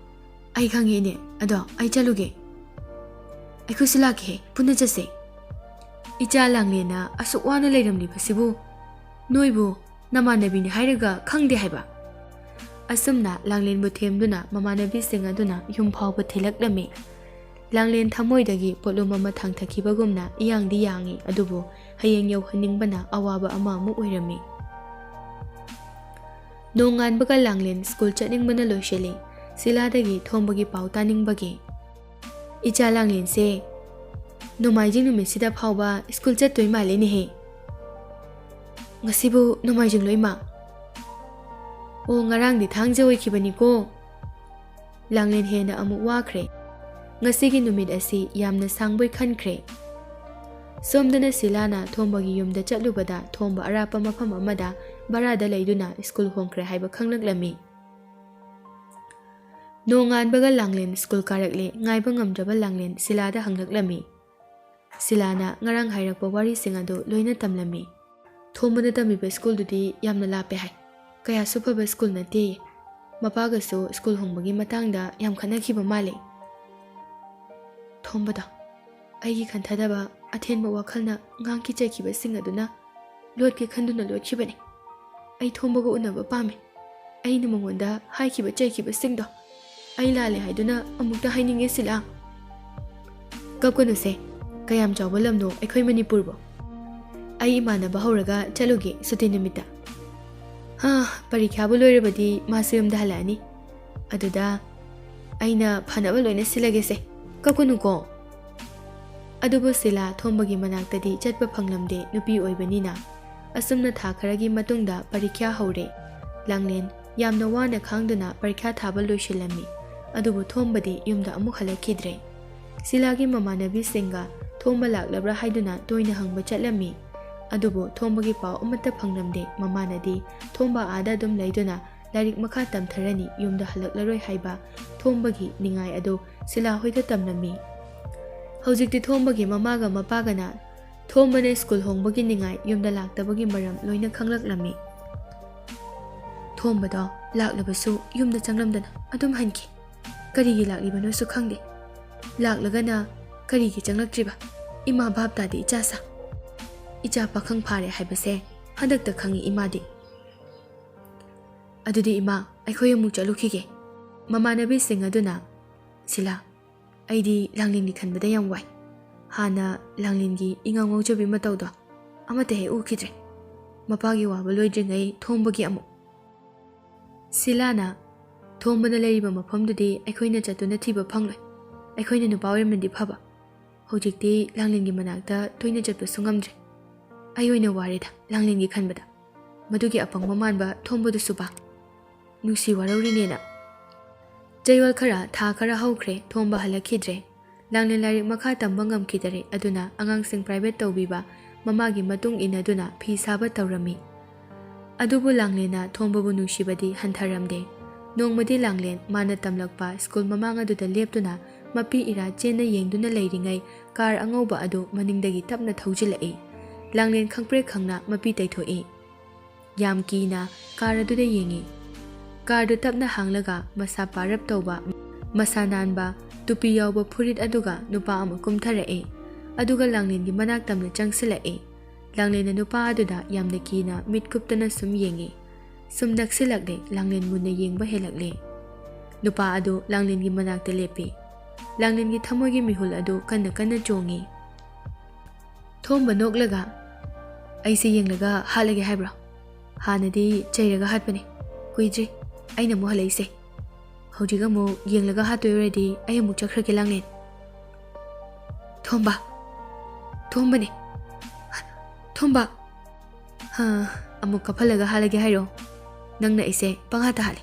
"ꯑꯩ ꯈꯪꯉꯦ ꯏꯅꯦ, ꯑꯗꯣ ꯑꯩ ꯆꯠꯂꯨꯒꯦ꯫" "ꯑꯩꯈꯣꯏꯁꯨ ꯂꯥꯛꯀꯦ, ꯄꯨꯟꯅ ꯆꯠꯁꯦ꯫" "ꯏꯆꯥ ꯂꯥꯡꯂꯦꯟꯅ ꯑꯁꯨꯛ ꯋꯥꯅ ꯂꯩꯔꯝꯂꯤꯕꯁꯤꯕꯨ ꯅꯣꯏꯕꯨ ꯅꯃꯥꯟꯅꯕꯤꯅꯤ ꯍꯥꯏꯔꯒ ꯈꯪꯗꯦ ꯍꯥꯏꯕ?" ꯑꯁꯨꯝꯅ ꯂꯥꯡꯂꯦꯟꯕꯨ ꯊꯦꯝꯗꯨꯅ ꯃꯃꯥꯟꯅꯕꯤꯁꯤꯡ ꯑꯗꯨꯅ ꯌꯨꯝ ꯐꯥꯎꯕ ꯊꯤꯜꯂꯛꯂꯝꯃꯤ꯫ ꯂꯥꯡꯂꯦꯟ ꯊꯃꯣꯏꯗꯒꯤ ꯄꯣꯠꯂꯨꯝ ꯑꯃ ꯊꯥꯡꯊꯈꯤꯕꯒꯨꯝꯅ ꯏꯌꯥꯡꯗꯤ ꯌꯥꯡꯏ, ꯑꯗꯨꯕꯨ ꯍꯌꯦꯡ ꯌꯧꯍꯟꯅꯤꯡꯕꯅ ꯑꯋꯥꯕ ꯑꯃ ꯑꯃꯨꯛ ꯑꯣꯏꯔꯝꯃꯤ꯫ ꯅꯣꯡꯉꯥꯟꯕꯒ ꯂꯥꯡꯂꯦꯟ ꯁ꯭ꯀꯨꯜ ꯆꯠꯅꯤꯡꯕꯅ ꯂꯣꯏꯁꯤꯜꯂꯤ꯫ ꯁꯤꯂꯥꯗꯒꯤ ꯊꯣꯝꯕꯒꯤ ꯄꯥꯎ ꯇꯥꯅꯤꯡꯕꯒꯤ꯫ "ꯏꯆꯥ ꯂꯥꯡꯂꯦꯟꯁꯦ, ꯅꯣꯡꯃꯥꯏꯖꯤꯡ ꯅꯨꯃꯤꯠꯁꯤꯗ ꯐꯥꯎꯕ ꯁ꯭ꯀꯨꯜ ꯆꯠꯇꯣꯏ ꯃꯥꯜꯂꯦꯅꯦꯍꯦ꯫ ꯉꯁꯤꯕꯨ ꯅꯣꯡꯃꯥꯏꯖꯤꯡꯂꯣ, ꯏꯃꯥ?" "ꯑꯣ, ꯉꯔꯥꯡꯗꯤ ꯊꯥꯡꯖ ꯑꯣꯏꯈꯤꯕꯅꯤꯀꯣ꯫" ꯂꯥꯡꯂꯦꯟ ꯍꯦꯟꯅ ꯑꯃꯨꯛ ꯋꯥꯈ꯭ꯔꯦ꯫ ꯉꯁꯤꯒꯤ ꯅꯨꯃꯤꯠ ꯑꯁꯤ ꯌꯥꯝꯅ ꯁꯥꯡꯕꯣꯏ ꯈꯟꯈ꯭ꯔꯦ꯫ ꯁꯣꯝꯗꯅ ꯁꯤꯂꯥꯅ ꯊꯣꯝꯕꯒꯤ ꯌꯨꯝꯗ ꯆꯠꯂꯨꯕꯗ ꯊꯣꯝꯕ ꯑꯔꯥꯞꯄ ꯃꯐꯝ ꯑꯃꯗ ꯚꯔꯥꯗ ꯂꯩꯗꯨꯅ ꯁ꯭ꯀꯨꯜ ꯍꯣꯡꯈ꯭ꯔꯦ ꯍꯥꯏꯕ ꯈꯪꯂꯛꯂꯝꯃꯤ꯫ ꯅꯣꯡꯉꯥꯟꯕꯒ ꯂꯥꯡꯂꯦꯟ ꯁ꯭ꯀꯨꯜ ꯀꯥꯔꯛꯂꯦ꯫ ꯉꯥꯏꯕ ꯉꯝꯗ꯭ꯔꯕ ꯂꯥꯡꯂꯦꯟ ꯁꯤꯂꯥꯗ ꯍꯪꯂꯛꯂꯝꯃꯤ꯫ ꯁꯤꯂꯥꯅ ꯉꯔꯥꯡ ꯍꯥꯏꯔꯛꯄ ꯋꯥꯔꯤꯁꯤꯡ ꯑꯗꯨ ꯂꯣꯏꯅ ꯇꯝꯂꯝꯃꯤ꯫ "ꯊꯣꯝꯕꯅ ꯇꯝꯃꯤꯕ ꯁ꯭ꯀꯨꯜꯗꯨꯗꯤ ꯌꯥꯝꯅ ꯂꯥꯞꯄꯦ ꯍꯥꯏ꯫ ꯀꯌꯥꯁꯨ ꯐꯕ ꯁ꯭ꯀꯨꯜ ꯅꯠꯇꯦ꯫ ꯃꯄꯥꯒꯁꯨ ꯁ꯭ꯀꯨꯜ ꯍꯣꯡꯕꯒꯤ ꯃꯇꯥꯡꯗ ꯌꯥꯝ ꯈꯠꯅꯈꯤꯕ ꯃꯥꯜꯂꯦ꯫" "ꯊꯣꯝꯕꯗꯣ, ꯑꯩꯒꯤ ꯈꯟꯊꯗꯕ ꯑꯊꯦꯟꯕ ꯋꯥꯈꯜꯅ ꯉꯥꯡꯈꯤ ꯆꯩꯈꯤꯕꯁꯤꯡ ꯑꯗꯨꯅ ꯂꯣꯠꯀꯦ ꯈꯟꯗꯨꯅ ꯂꯣꯠꯈꯤꯕꯅꯤ꯫ ꯑꯩ ꯊꯣꯝꯕꯒ ꯎꯅꯕ ꯄꯥꯝꯃꯤ꯫ ꯑꯩꯅ ꯃꯉꯣꯟꯗ ꯍꯥꯏꯈꯤꯕ ꯆꯩꯈꯤꯕꯁꯤꯡꯗꯣ ꯑꯩ ꯂꯥꯜꯂꯦ ꯍꯥꯏꯗꯨꯅ ꯑꯃꯨꯛꯇ ꯍꯥꯏꯅꯤꯡꯉꯦ ꯁꯤꯂꯥ꯫" "ꯀꯞꯀꯅꯨꯁꯦ, ꯀꯌꯥꯝ ꯆꯥꯎꯕ ꯂꯝꯅꯣ ꯑꯩꯈꯣꯏ ꯃꯅꯤꯄꯨꯔꯕꯨ꯫ ꯑꯩ ꯏꯃꯥꯟꯅꯕ ꯍꯧꯔꯒ ꯆꯠꯂꯨꯒꯦ ꯁꯨꯇꯤ ꯅꯨꯃꯤꯠꯇ꯫ ꯍꯥ, ꯄꯔꯤꯈ꯭ꯌꯥꯕꯨ ꯂꯣꯏꯔꯕꯗꯤ ꯃꯥꯁꯨ ꯌꯨꯝꯗ ꯍꯜꯂꯛꯑꯅꯤ꯫ ꯑꯗꯨꯗ ꯑꯩꯅ ꯐꯅꯕ ꯂꯣꯏꯅ ꯁꯤꯜꯂꯒꯦꯁꯦ, ꯀꯞꯀꯅꯨꯀꯣ꯫" ꯑꯗꯨꯕꯨ ꯁꯤꯂꯥ ꯊꯣꯝꯕꯒꯤ ꯃꯅꯥꯛꯇꯗꯤ ꯆꯠꯄ ꯐꯪꯂꯝꯗꯦ, ꯅꯨꯄꯤ ꯑꯣꯏꯕꯅꯤꯅ꯫ ꯑꯁꯨꯝꯅ ꯊꯥ ꯈꯔꯒꯤ ꯃꯇꯨꯡꯗ ꯄꯔꯤꯈ꯭ꯌꯥ ꯍꯧꯔꯦ꯫ ꯂꯥꯡꯂꯦꯟ ꯌꯥꯝꯅ ꯋꯥꯅ ꯈꯥꯡꯗꯨꯅ ꯄꯔꯤꯈ꯭ꯌꯥ ꯊꯥꯕ ꯂꯣꯏꯁꯤꯜꯂꯝꯃꯤ꯫ ꯑꯗꯨꯕꯨ ꯊꯣꯝꯕꯗꯤ ꯌꯨꯝꯗ ꯑꯃꯨꯛ ꯍꯜꯂꯛꯈꯤꯗ꯭ꯔꯦ꯫ ꯁꯤꯂꯥꯒꯤ ꯃꯃꯥꯟꯅꯕꯤꯁꯤꯡꯒ ꯊꯣꯝꯕ ꯂꯥꯛꯂꯕ꯭ꯔꯥ ꯍꯥꯏꯗꯨꯅ ꯇꯣꯏꯅ ꯍꯪꯕ ꯆꯠꯂꯝꯃꯤ꯫ ꯑꯗꯨꯕꯨ ꯊꯣꯝꯕꯒꯤ ꯄꯥꯎ ꯑꯃꯠꯇ ꯐꯪꯂꯝꯗꯦ꯫ ꯃꯃꯥꯅꯗꯤ ꯊꯣꯝꯕ ꯑꯥꯗ ꯑꯗꯨꯝ ꯂꯩꯗꯨꯅ ꯂꯥꯏꯔꯤꯛ ꯃꯈꯥ ꯇꯝꯊꯔꯅꯤ, ꯌꯨꯝꯗ ꯍꯜꯂꯛꯂꯔꯣꯏ ꯍꯥꯏꯕ ꯊꯣꯝꯕꯒꯤ ꯅꯤꯡꯉꯥꯏ ꯑꯗꯨ ꯁꯤꯂꯥ ꯍꯣꯏꯗ ꯇꯝꯂꯝꯃꯤ꯫ ꯍꯧꯖꯤꯛꯇꯤ ꯊꯣꯝꯕꯒꯤ ꯃꯃꯥꯒ ꯃꯄꯥꯒꯅ ꯊꯣꯝꯕꯅ ꯁ꯭ꯀꯨꯜ ꯍꯣꯡꯕꯒꯤ ꯅꯤꯡꯉꯥꯏ, ꯌꯨꯝꯗ ꯂꯥꯛꯇꯕꯒꯤ ꯃꯔꯝ ꯂꯣꯏꯅ ꯈꯪꯂꯛꯂꯝꯃꯤ꯫ "ꯊꯣꯝꯕꯗꯣ ꯂꯥꯛꯂꯕꯁꯨ ꯌꯨꯝꯗ ꯆꯪꯂꯝꯗꯅ ꯑꯗꯨꯝ ꯍꯟꯈꯤ꯫ ꯀꯔꯤꯒꯤ ꯂꯥꯛꯂꯤꯕꯅꯣꯁꯨ ꯈꯪꯗꯦ꯫ ꯂꯥꯛꯂꯒꯅ ꯀꯔꯤꯒꯤ ꯆꯪꯂꯛꯇ꯭ꯔꯤꯕ? ꯏꯃꯥ ꯚꯥꯞ ꯇꯥꯗꯦ ꯏꯆꯥ ꯁꯥ꯫ ꯏꯆꯥ ꯄꯥꯈꯪ ꯐꯥꯔꯦ ꯍꯥꯏꯕꯁꯦ ꯍꯟꯗꯛꯇ ꯈꯪꯉꯤ ꯏꯃꯥꯗꯤ꯫ ꯑꯗꯨꯗꯤ ꯏꯃꯥ, ꯑꯩꯈꯣꯏ ꯑꯃꯨꯛ ꯆꯠꯂꯨꯈꯤꯒꯦ꯫" ꯃꯃꯥꯟꯅꯕꯤꯁꯤꯡ ꯑꯗꯨꯅ, "ꯁꯤꯂꯥ, ꯑꯩꯗꯤ ꯂꯥꯡꯂꯦꯟꯒꯤ ꯈꯟꯕꯗ ꯌꯥꯝ ꯋꯥꯏ꯫ ꯍꯥꯟꯅ ꯂꯥꯡꯂꯦꯟꯒꯤ ꯏꯉꯥꯎ ꯉꯥꯎꯖꯕꯤ ꯃꯇꯧꯗꯣ ꯑꯃꯠꯇ ꯍꯦꯛ ꯎꯈꯤꯗ꯭ꯔꯦ꯫ ꯃꯄꯥꯒꯤ ꯋꯥꯕ ꯂꯣꯏꯗ꯭ꯔꯤꯉꯩ ꯊꯣꯝꯕꯒꯤ ꯑꯃꯨꯛ꯫ ꯁꯤꯂꯥꯅ, "ꯊꯣꯝꯕꯅ ꯂꯩꯔꯤꯕ ꯃꯐꯝꯗꯨꯗꯤ ꯑꯩꯈꯣꯏꯅ ꯆꯠꯇꯨꯅ ꯊꯤꯕ ꯐꯪꯂꯣꯏ꯫ ꯑꯩꯈꯣꯏꯅ ꯅꯨꯄꯥ ꯑꯣꯏꯔꯝꯃꯗꯤ ꯐꯕ꯫ ꯍꯧꯖꯤꯛꯇꯤ ꯂꯥꯡꯂꯦꯟꯒꯤ ꯃꯅꯥꯛꯇ ꯇꯣꯏꯅ ꯆꯠꯄꯁꯨ ꯉꯝꯗ꯭ꯔꯦ꯫ ꯑꯩ ꯑꯣꯏꯅ ꯋꯥꯔꯦꯗ ꯂꯥꯡꯂꯦꯟꯒꯤ ꯈꯟꯕꯗ꯫ ꯃꯗꯨꯒꯤ ꯑꯄꯪꯕ ꯃꯥꯟꯕ ꯊꯣꯝꯕꯗꯨꯁꯨ ꯄꯥ꯫ ꯅꯨꯡꯁꯤ ꯋꯥꯔꯧꯔꯤꯅꯦꯅ"꯫ ꯆꯌꯣꯜ ꯈꯔ, ꯊꯥ ꯈꯔ ꯍꯧꯈ꯭ꯔꯦ, ꯊꯣꯝꯕ ꯍꯜꯂꯛꯈꯤꯗ꯭ꯔꯦ꯫ ꯂꯥꯡꯂꯦꯟ ꯂꯥꯏꯔꯤꯛ ꯃꯈꯥ ꯇꯝꯕ ꯉꯝꯈꯤꯗꯔꯦ, ꯑꯗꯨꯅ ꯑꯉꯥꯡꯁꯤꯡ private ꯇꯧꯕꯤꯕ, ꯃꯃꯥꯒꯤ ꯃꯇꯨꯡ ꯏꯟꯅꯗꯨꯅ ꯐꯤ ꯁꯥꯕ ꯇꯧꯔꯝꯃꯤ꯫ ꯑꯗꯨꯕꯨ ꯂꯥꯡꯂꯦꯟꯅ ꯊꯣꯝꯕꯕꯨ ꯅꯨꯡꯁꯤꯕꯗꯤ ꯍꯟꯊꯔꯝꯗꯦ꯫ ꯅꯣꯡꯃꯗꯤ ꯂꯥꯡꯂꯦꯟ ꯃꯥꯅ ꯇꯝꯂꯛꯄ ꯁ꯭ꯀꯨꯜ ꯃꯃꯥꯡ ꯑꯗꯨꯗ ꯂꯦꯞꯇꯨꯅ ꯃꯄꯤ ꯏꯔꯥ ꯆꯦꯟꯅ ꯌꯦꯡꯗꯨꯅ ꯂꯩꯔꯤꯉꯩ ꯀꯥꯔ ꯑꯉꯧꯕ ꯑꯗꯨ ꯃꯅꯤꯡꯗꯒꯤ ꯇꯞꯅ ꯊꯧꯖꯤꯜꯂꯛꯏ꯫ ꯂꯥꯡꯂꯦꯟ ꯈꯪꯄ꯭ꯔꯦꯛ ꯈꯪꯅ ꯃꯄꯤ ꯇꯩꯊꯣꯛꯏ꯫ ꯌꯥꯝ ꯀꯤꯅ ꯀꯥꯔ ꯑꯗꯨꯗ ꯌꯦꯡꯉꯤ꯫ ꯀꯥꯔꯗꯨ ꯇꯞꯅ ꯍꯥꯡꯂꯒ ꯃꯁꯥ ꯄꯥꯔꯞ ꯇꯧꯕ, ꯃꯁꯥ ꯅꯥꯟꯕ, ꯇꯨꯄꯤ ꯌꯥꯎꯕ ꯐꯨꯔꯤꯠ ꯑꯗꯨꯒ ꯅꯨꯄꯥ ꯑꯃ ꯀꯨꯝꯊꯔꯛꯏ꯫ ꯑꯗꯨꯒ ꯂꯥꯡꯂꯦꯟꯒꯤ ꯃꯅꯥꯛ ꯇꯝꯅ ꯆꯪꯁꯤꯜꯂꯛꯏ꯫ ꯂꯥꯡꯂꯦꯟꯅ ꯅꯨꯄꯥ ꯑꯗꯨꯗ ꯌꯥꯝꯅ ꯀꯤꯅ ꯃꯤꯠ ꯀꯨꯞꯇꯅ ꯁꯨꯝ ꯌꯦꯡꯉꯤ꯫ ꯁꯨꯝ ꯅꯛꯁꯤꯜꯂꯛꯂꯦ, ꯂꯥꯡꯂꯦꯟ ꯃꯨꯟꯅ ꯌꯦꯡꯕ ꯍꯦꯜꯂꯛꯂꯦ꯫ ꯅꯨꯄꯥ ꯑꯗꯨ ꯂꯥꯡꯂꯦꯟꯒꯤ ꯃꯅꯥꯛꯇ ꯂꯦꯞꯄꯤ꯫ ꯂꯥꯡꯂꯦꯟꯒꯤ ꯊꯃꯣꯏꯒꯤ ꯃꯤꯍꯨꯜ ꯑꯗꯨ ꯀꯟꯅ ꯀꯟꯅ ꯆꯣꯡꯉꯤ꯫ ꯊꯣꯝꯕ ꯅꯣꯛꯂꯒ, "ꯑꯩꯁꯦ ꯌꯦꯡꯂꯒ ꯍꯥꯠꯂꯒꯦ ꯍꯥꯏꯕ꯭ꯔꯣ? ꯍꯥꯟꯅꯗꯤ ꯆꯩꯔꯒ ꯍꯥꯠꯄꯅꯦ꯫ ꯀꯨꯏꯗ꯭ꯔꯤ ꯑꯩꯅ ꯑꯃꯨꯛ ꯍꯜꯂꯛꯏꯁꯦ꯫ ꯍꯧꯖꯤꯛ ꯑꯃꯨꯛ ꯌꯦꯡꯂꯒ ꯍꯥꯠꯇꯣꯏ ꯑꯣꯏꯔꯗꯤ ꯑꯩ ꯑꯃꯨꯛ ꯆꯠꯈ꯭ꯔꯒꯦ ꯂꯥꯡꯂꯦꯟ"꯫ "ꯊꯣꯝꯕ, ꯊꯣꯝꯕꯅꯦ, ꯊꯣꯝꯕ"꯫ "ꯍꯥ, ꯑꯃꯨꯛ ꯀꯞꯍꯜꯂꯒ ꯍꯥꯠꯂꯒꯦ ꯍꯥꯏꯔꯣ? ꯅꯪꯅ ꯑꯩꯁꯦ ꯄꯪꯍꯥꯠꯇ ꯍꯥꯠꯂꯦ꯫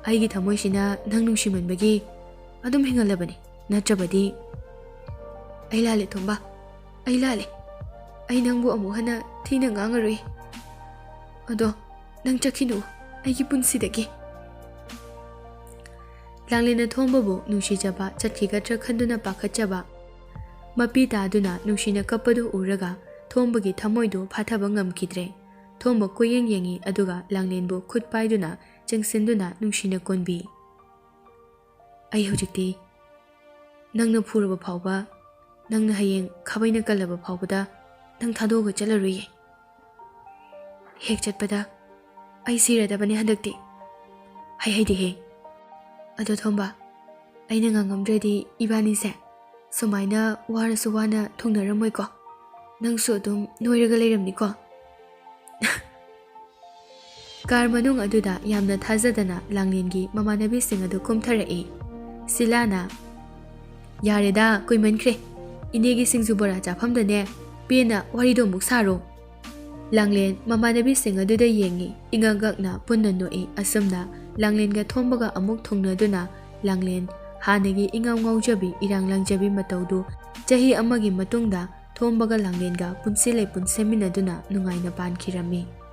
ꯑꯩꯒꯤ ꯊꯃꯣꯏꯁꯤꯅ ꯅꯪ ꯅꯨꯡꯁꯤꯃꯟꯕꯒꯤ ꯑꯗꯨꯝ ꯍꯤꯡꯍꯜꯂꯕꯅꯤ, ꯅꯠꯇ꯭ꯔꯕꯗꯤ"꯫ "ꯑꯩ ꯂꯥꯜꯂꯦ ꯊꯣꯝꯕ, ꯑꯩ ꯂꯥꯜꯂꯦ꯫ ꯑꯩ ꯅꯪꯕꯨ ꯑꯃꯨꯛ ꯍꯟꯅ ꯊꯤꯅ ꯉꯥꯡꯉꯔꯣꯏ꯫ ꯑꯗꯣ ꯅꯪ ꯆꯠꯈꯤꯅꯨ ꯑꯩꯒꯤ ꯄꯨꯟꯁꯤꯗꯒꯤ"꯫ ꯂꯥꯡꯂꯦꯟꯅ ꯊꯣꯝꯕꯕꯨ ꯅꯨꯡꯁꯤꯖꯕ ꯆꯠꯈꯤꯒꯗ꯭ꯔꯥ ꯈꯟꯗꯨꯅ ꯄꯥꯈꯠꯆꯕ꯫ ꯃꯄꯤ ꯇꯥꯗꯨꯅ ꯅꯨꯡꯁꯤꯅ ꯀꯞꯄꯗꯨ ꯎꯔꯒ ꯊꯣꯝꯕꯒꯤ ꯊꯃꯣꯏꯗꯨ ꯐꯥꯊꯕ ꯉꯝꯈꯤꯗ꯭ꯔꯦ꯫ ꯊꯣꯝꯕ ꯀꯣꯏꯌꯦꯡ ꯌꯦꯡꯉꯤ, ꯑꯗꯨꯒ ꯂꯥꯡꯂꯦꯟꯕꯨ ꯈꯨꯠ ꯄꯥꯏꯗꯨꯅ ꯆꯤꯡꯁꯤꯟꯗꯨꯅ ꯅꯨꯡꯁꯤꯅ ꯀꯣꯟꯕꯤ꯫ "ꯑꯩ ꯍꯧꯖꯤꯛꯇꯤ ꯅꯪꯅ ꯐꯨꯔꯕ ꯐꯥꯎꯕ, ꯅꯪꯅ ꯍꯌꯦꯡ ꯈꯥꯕꯩꯅ ꯀꯜꯂꯕ ꯐꯥꯎꯕꯗ ꯅꯪ ꯊꯥꯗꯣꯛꯑꯒ ꯆꯠꯂꯔꯣꯏꯌꯦ꯫ ꯍꯦꯛ ꯆꯠꯄꯗ ꯑꯩ ꯁꯤꯔꯗꯕꯅꯦ ꯍꯟꯗꯛꯇꯤ꯫ ꯍꯩ ꯍꯩꯗꯤꯍꯦ꯫ ꯑꯗꯣ ꯊꯣꯝꯕ, ꯑꯩꯅ ꯉꯥꯡꯉꯝꯗ꯭ꯔꯗꯤ ꯏꯕꯥꯅꯤꯁꯦ ꯁꯨꯃꯥꯏꯅ ꯋꯥꯔꯁꯨ ꯋꯥꯅ ꯊꯨꯡꯅꯔꯝꯃꯣꯏꯀꯣ꯫ ꯅꯪꯁꯨ ꯑꯗꯨꯝ ꯅꯣꯏꯔꯒ ꯂꯩꯔꯝꯅꯤꯀꯣ꯫ ꯀꯥꯔ ꯃꯅꯨꯡ ꯑꯗꯨꯗ ꯌꯥꯝꯅ ꯊꯥꯖꯗꯅ ꯂꯥꯡꯂꯦꯟꯒꯤ ꯃꯃꯥꯟꯅꯕꯤꯁꯤꯡ ꯑꯗꯨ ꯀꯨꯝꯊꯔꯛꯏ꯫ ꯁꯤꯂꯥꯅ, "ꯌꯥꯔꯦꯗ, ꯀꯨꯏꯃꯟꯈ꯭ꯔꯦ꯫ ꯏꯅꯦꯒꯤ ꯁꯤꯡꯖꯨ ꯕꯣꯔꯥ ꯆꯥꯐꯝꯗꯅꯦ ꯄꯦꯟꯅ ꯋꯥꯔꯤꯗꯣ ꯑꯃꯨꯛ ꯁꯥꯔꯣ꯫" ꯂꯥꯡꯂꯦꯟ ꯃꯃꯥꯟꯅꯕꯤꯁꯤꯡ ꯑꯗꯨꯗ ꯌꯦꯡꯉꯤ꯫ ꯏꯉꯛ ꯉꯛꯅ ꯄꯨꯟꯅ ꯅꯣꯛꯏ꯫ ꯑꯁꯨꯝꯅ ꯂꯥꯡꯂꯦꯟꯒ ꯊꯣꯝꯕꯒ ꯑꯃꯨꯛ ꯊꯨꯡꯅꯗꯨꯅ ꯂꯥꯡꯂꯦꯟ ꯍꯥꯟꯅꯒꯤ ꯏꯉꯥꯎ ꯉꯥꯎꯖꯕꯤ, ꯏꯔꯥꯡ ꯂꯥꯡꯖꯕꯤ ꯃꯇꯧꯗꯨ ꯆꯍꯤ ꯑꯃꯒꯤ ꯃꯇꯨꯡꯗ ꯊꯣꯝꯕꯒ ꯂꯥꯡꯂꯦꯟꯒ ꯄꯨꯟꯁꯤ ꯂꯩꯄꯨꯟ ꯁꯦꯝꯃꯤꯟꯅꯗꯨꯅ ꯅꯨꯡꯉꯥꯏꯅ ꯄꯥꯟꯈꯤꯔꯝꯃꯤ꯫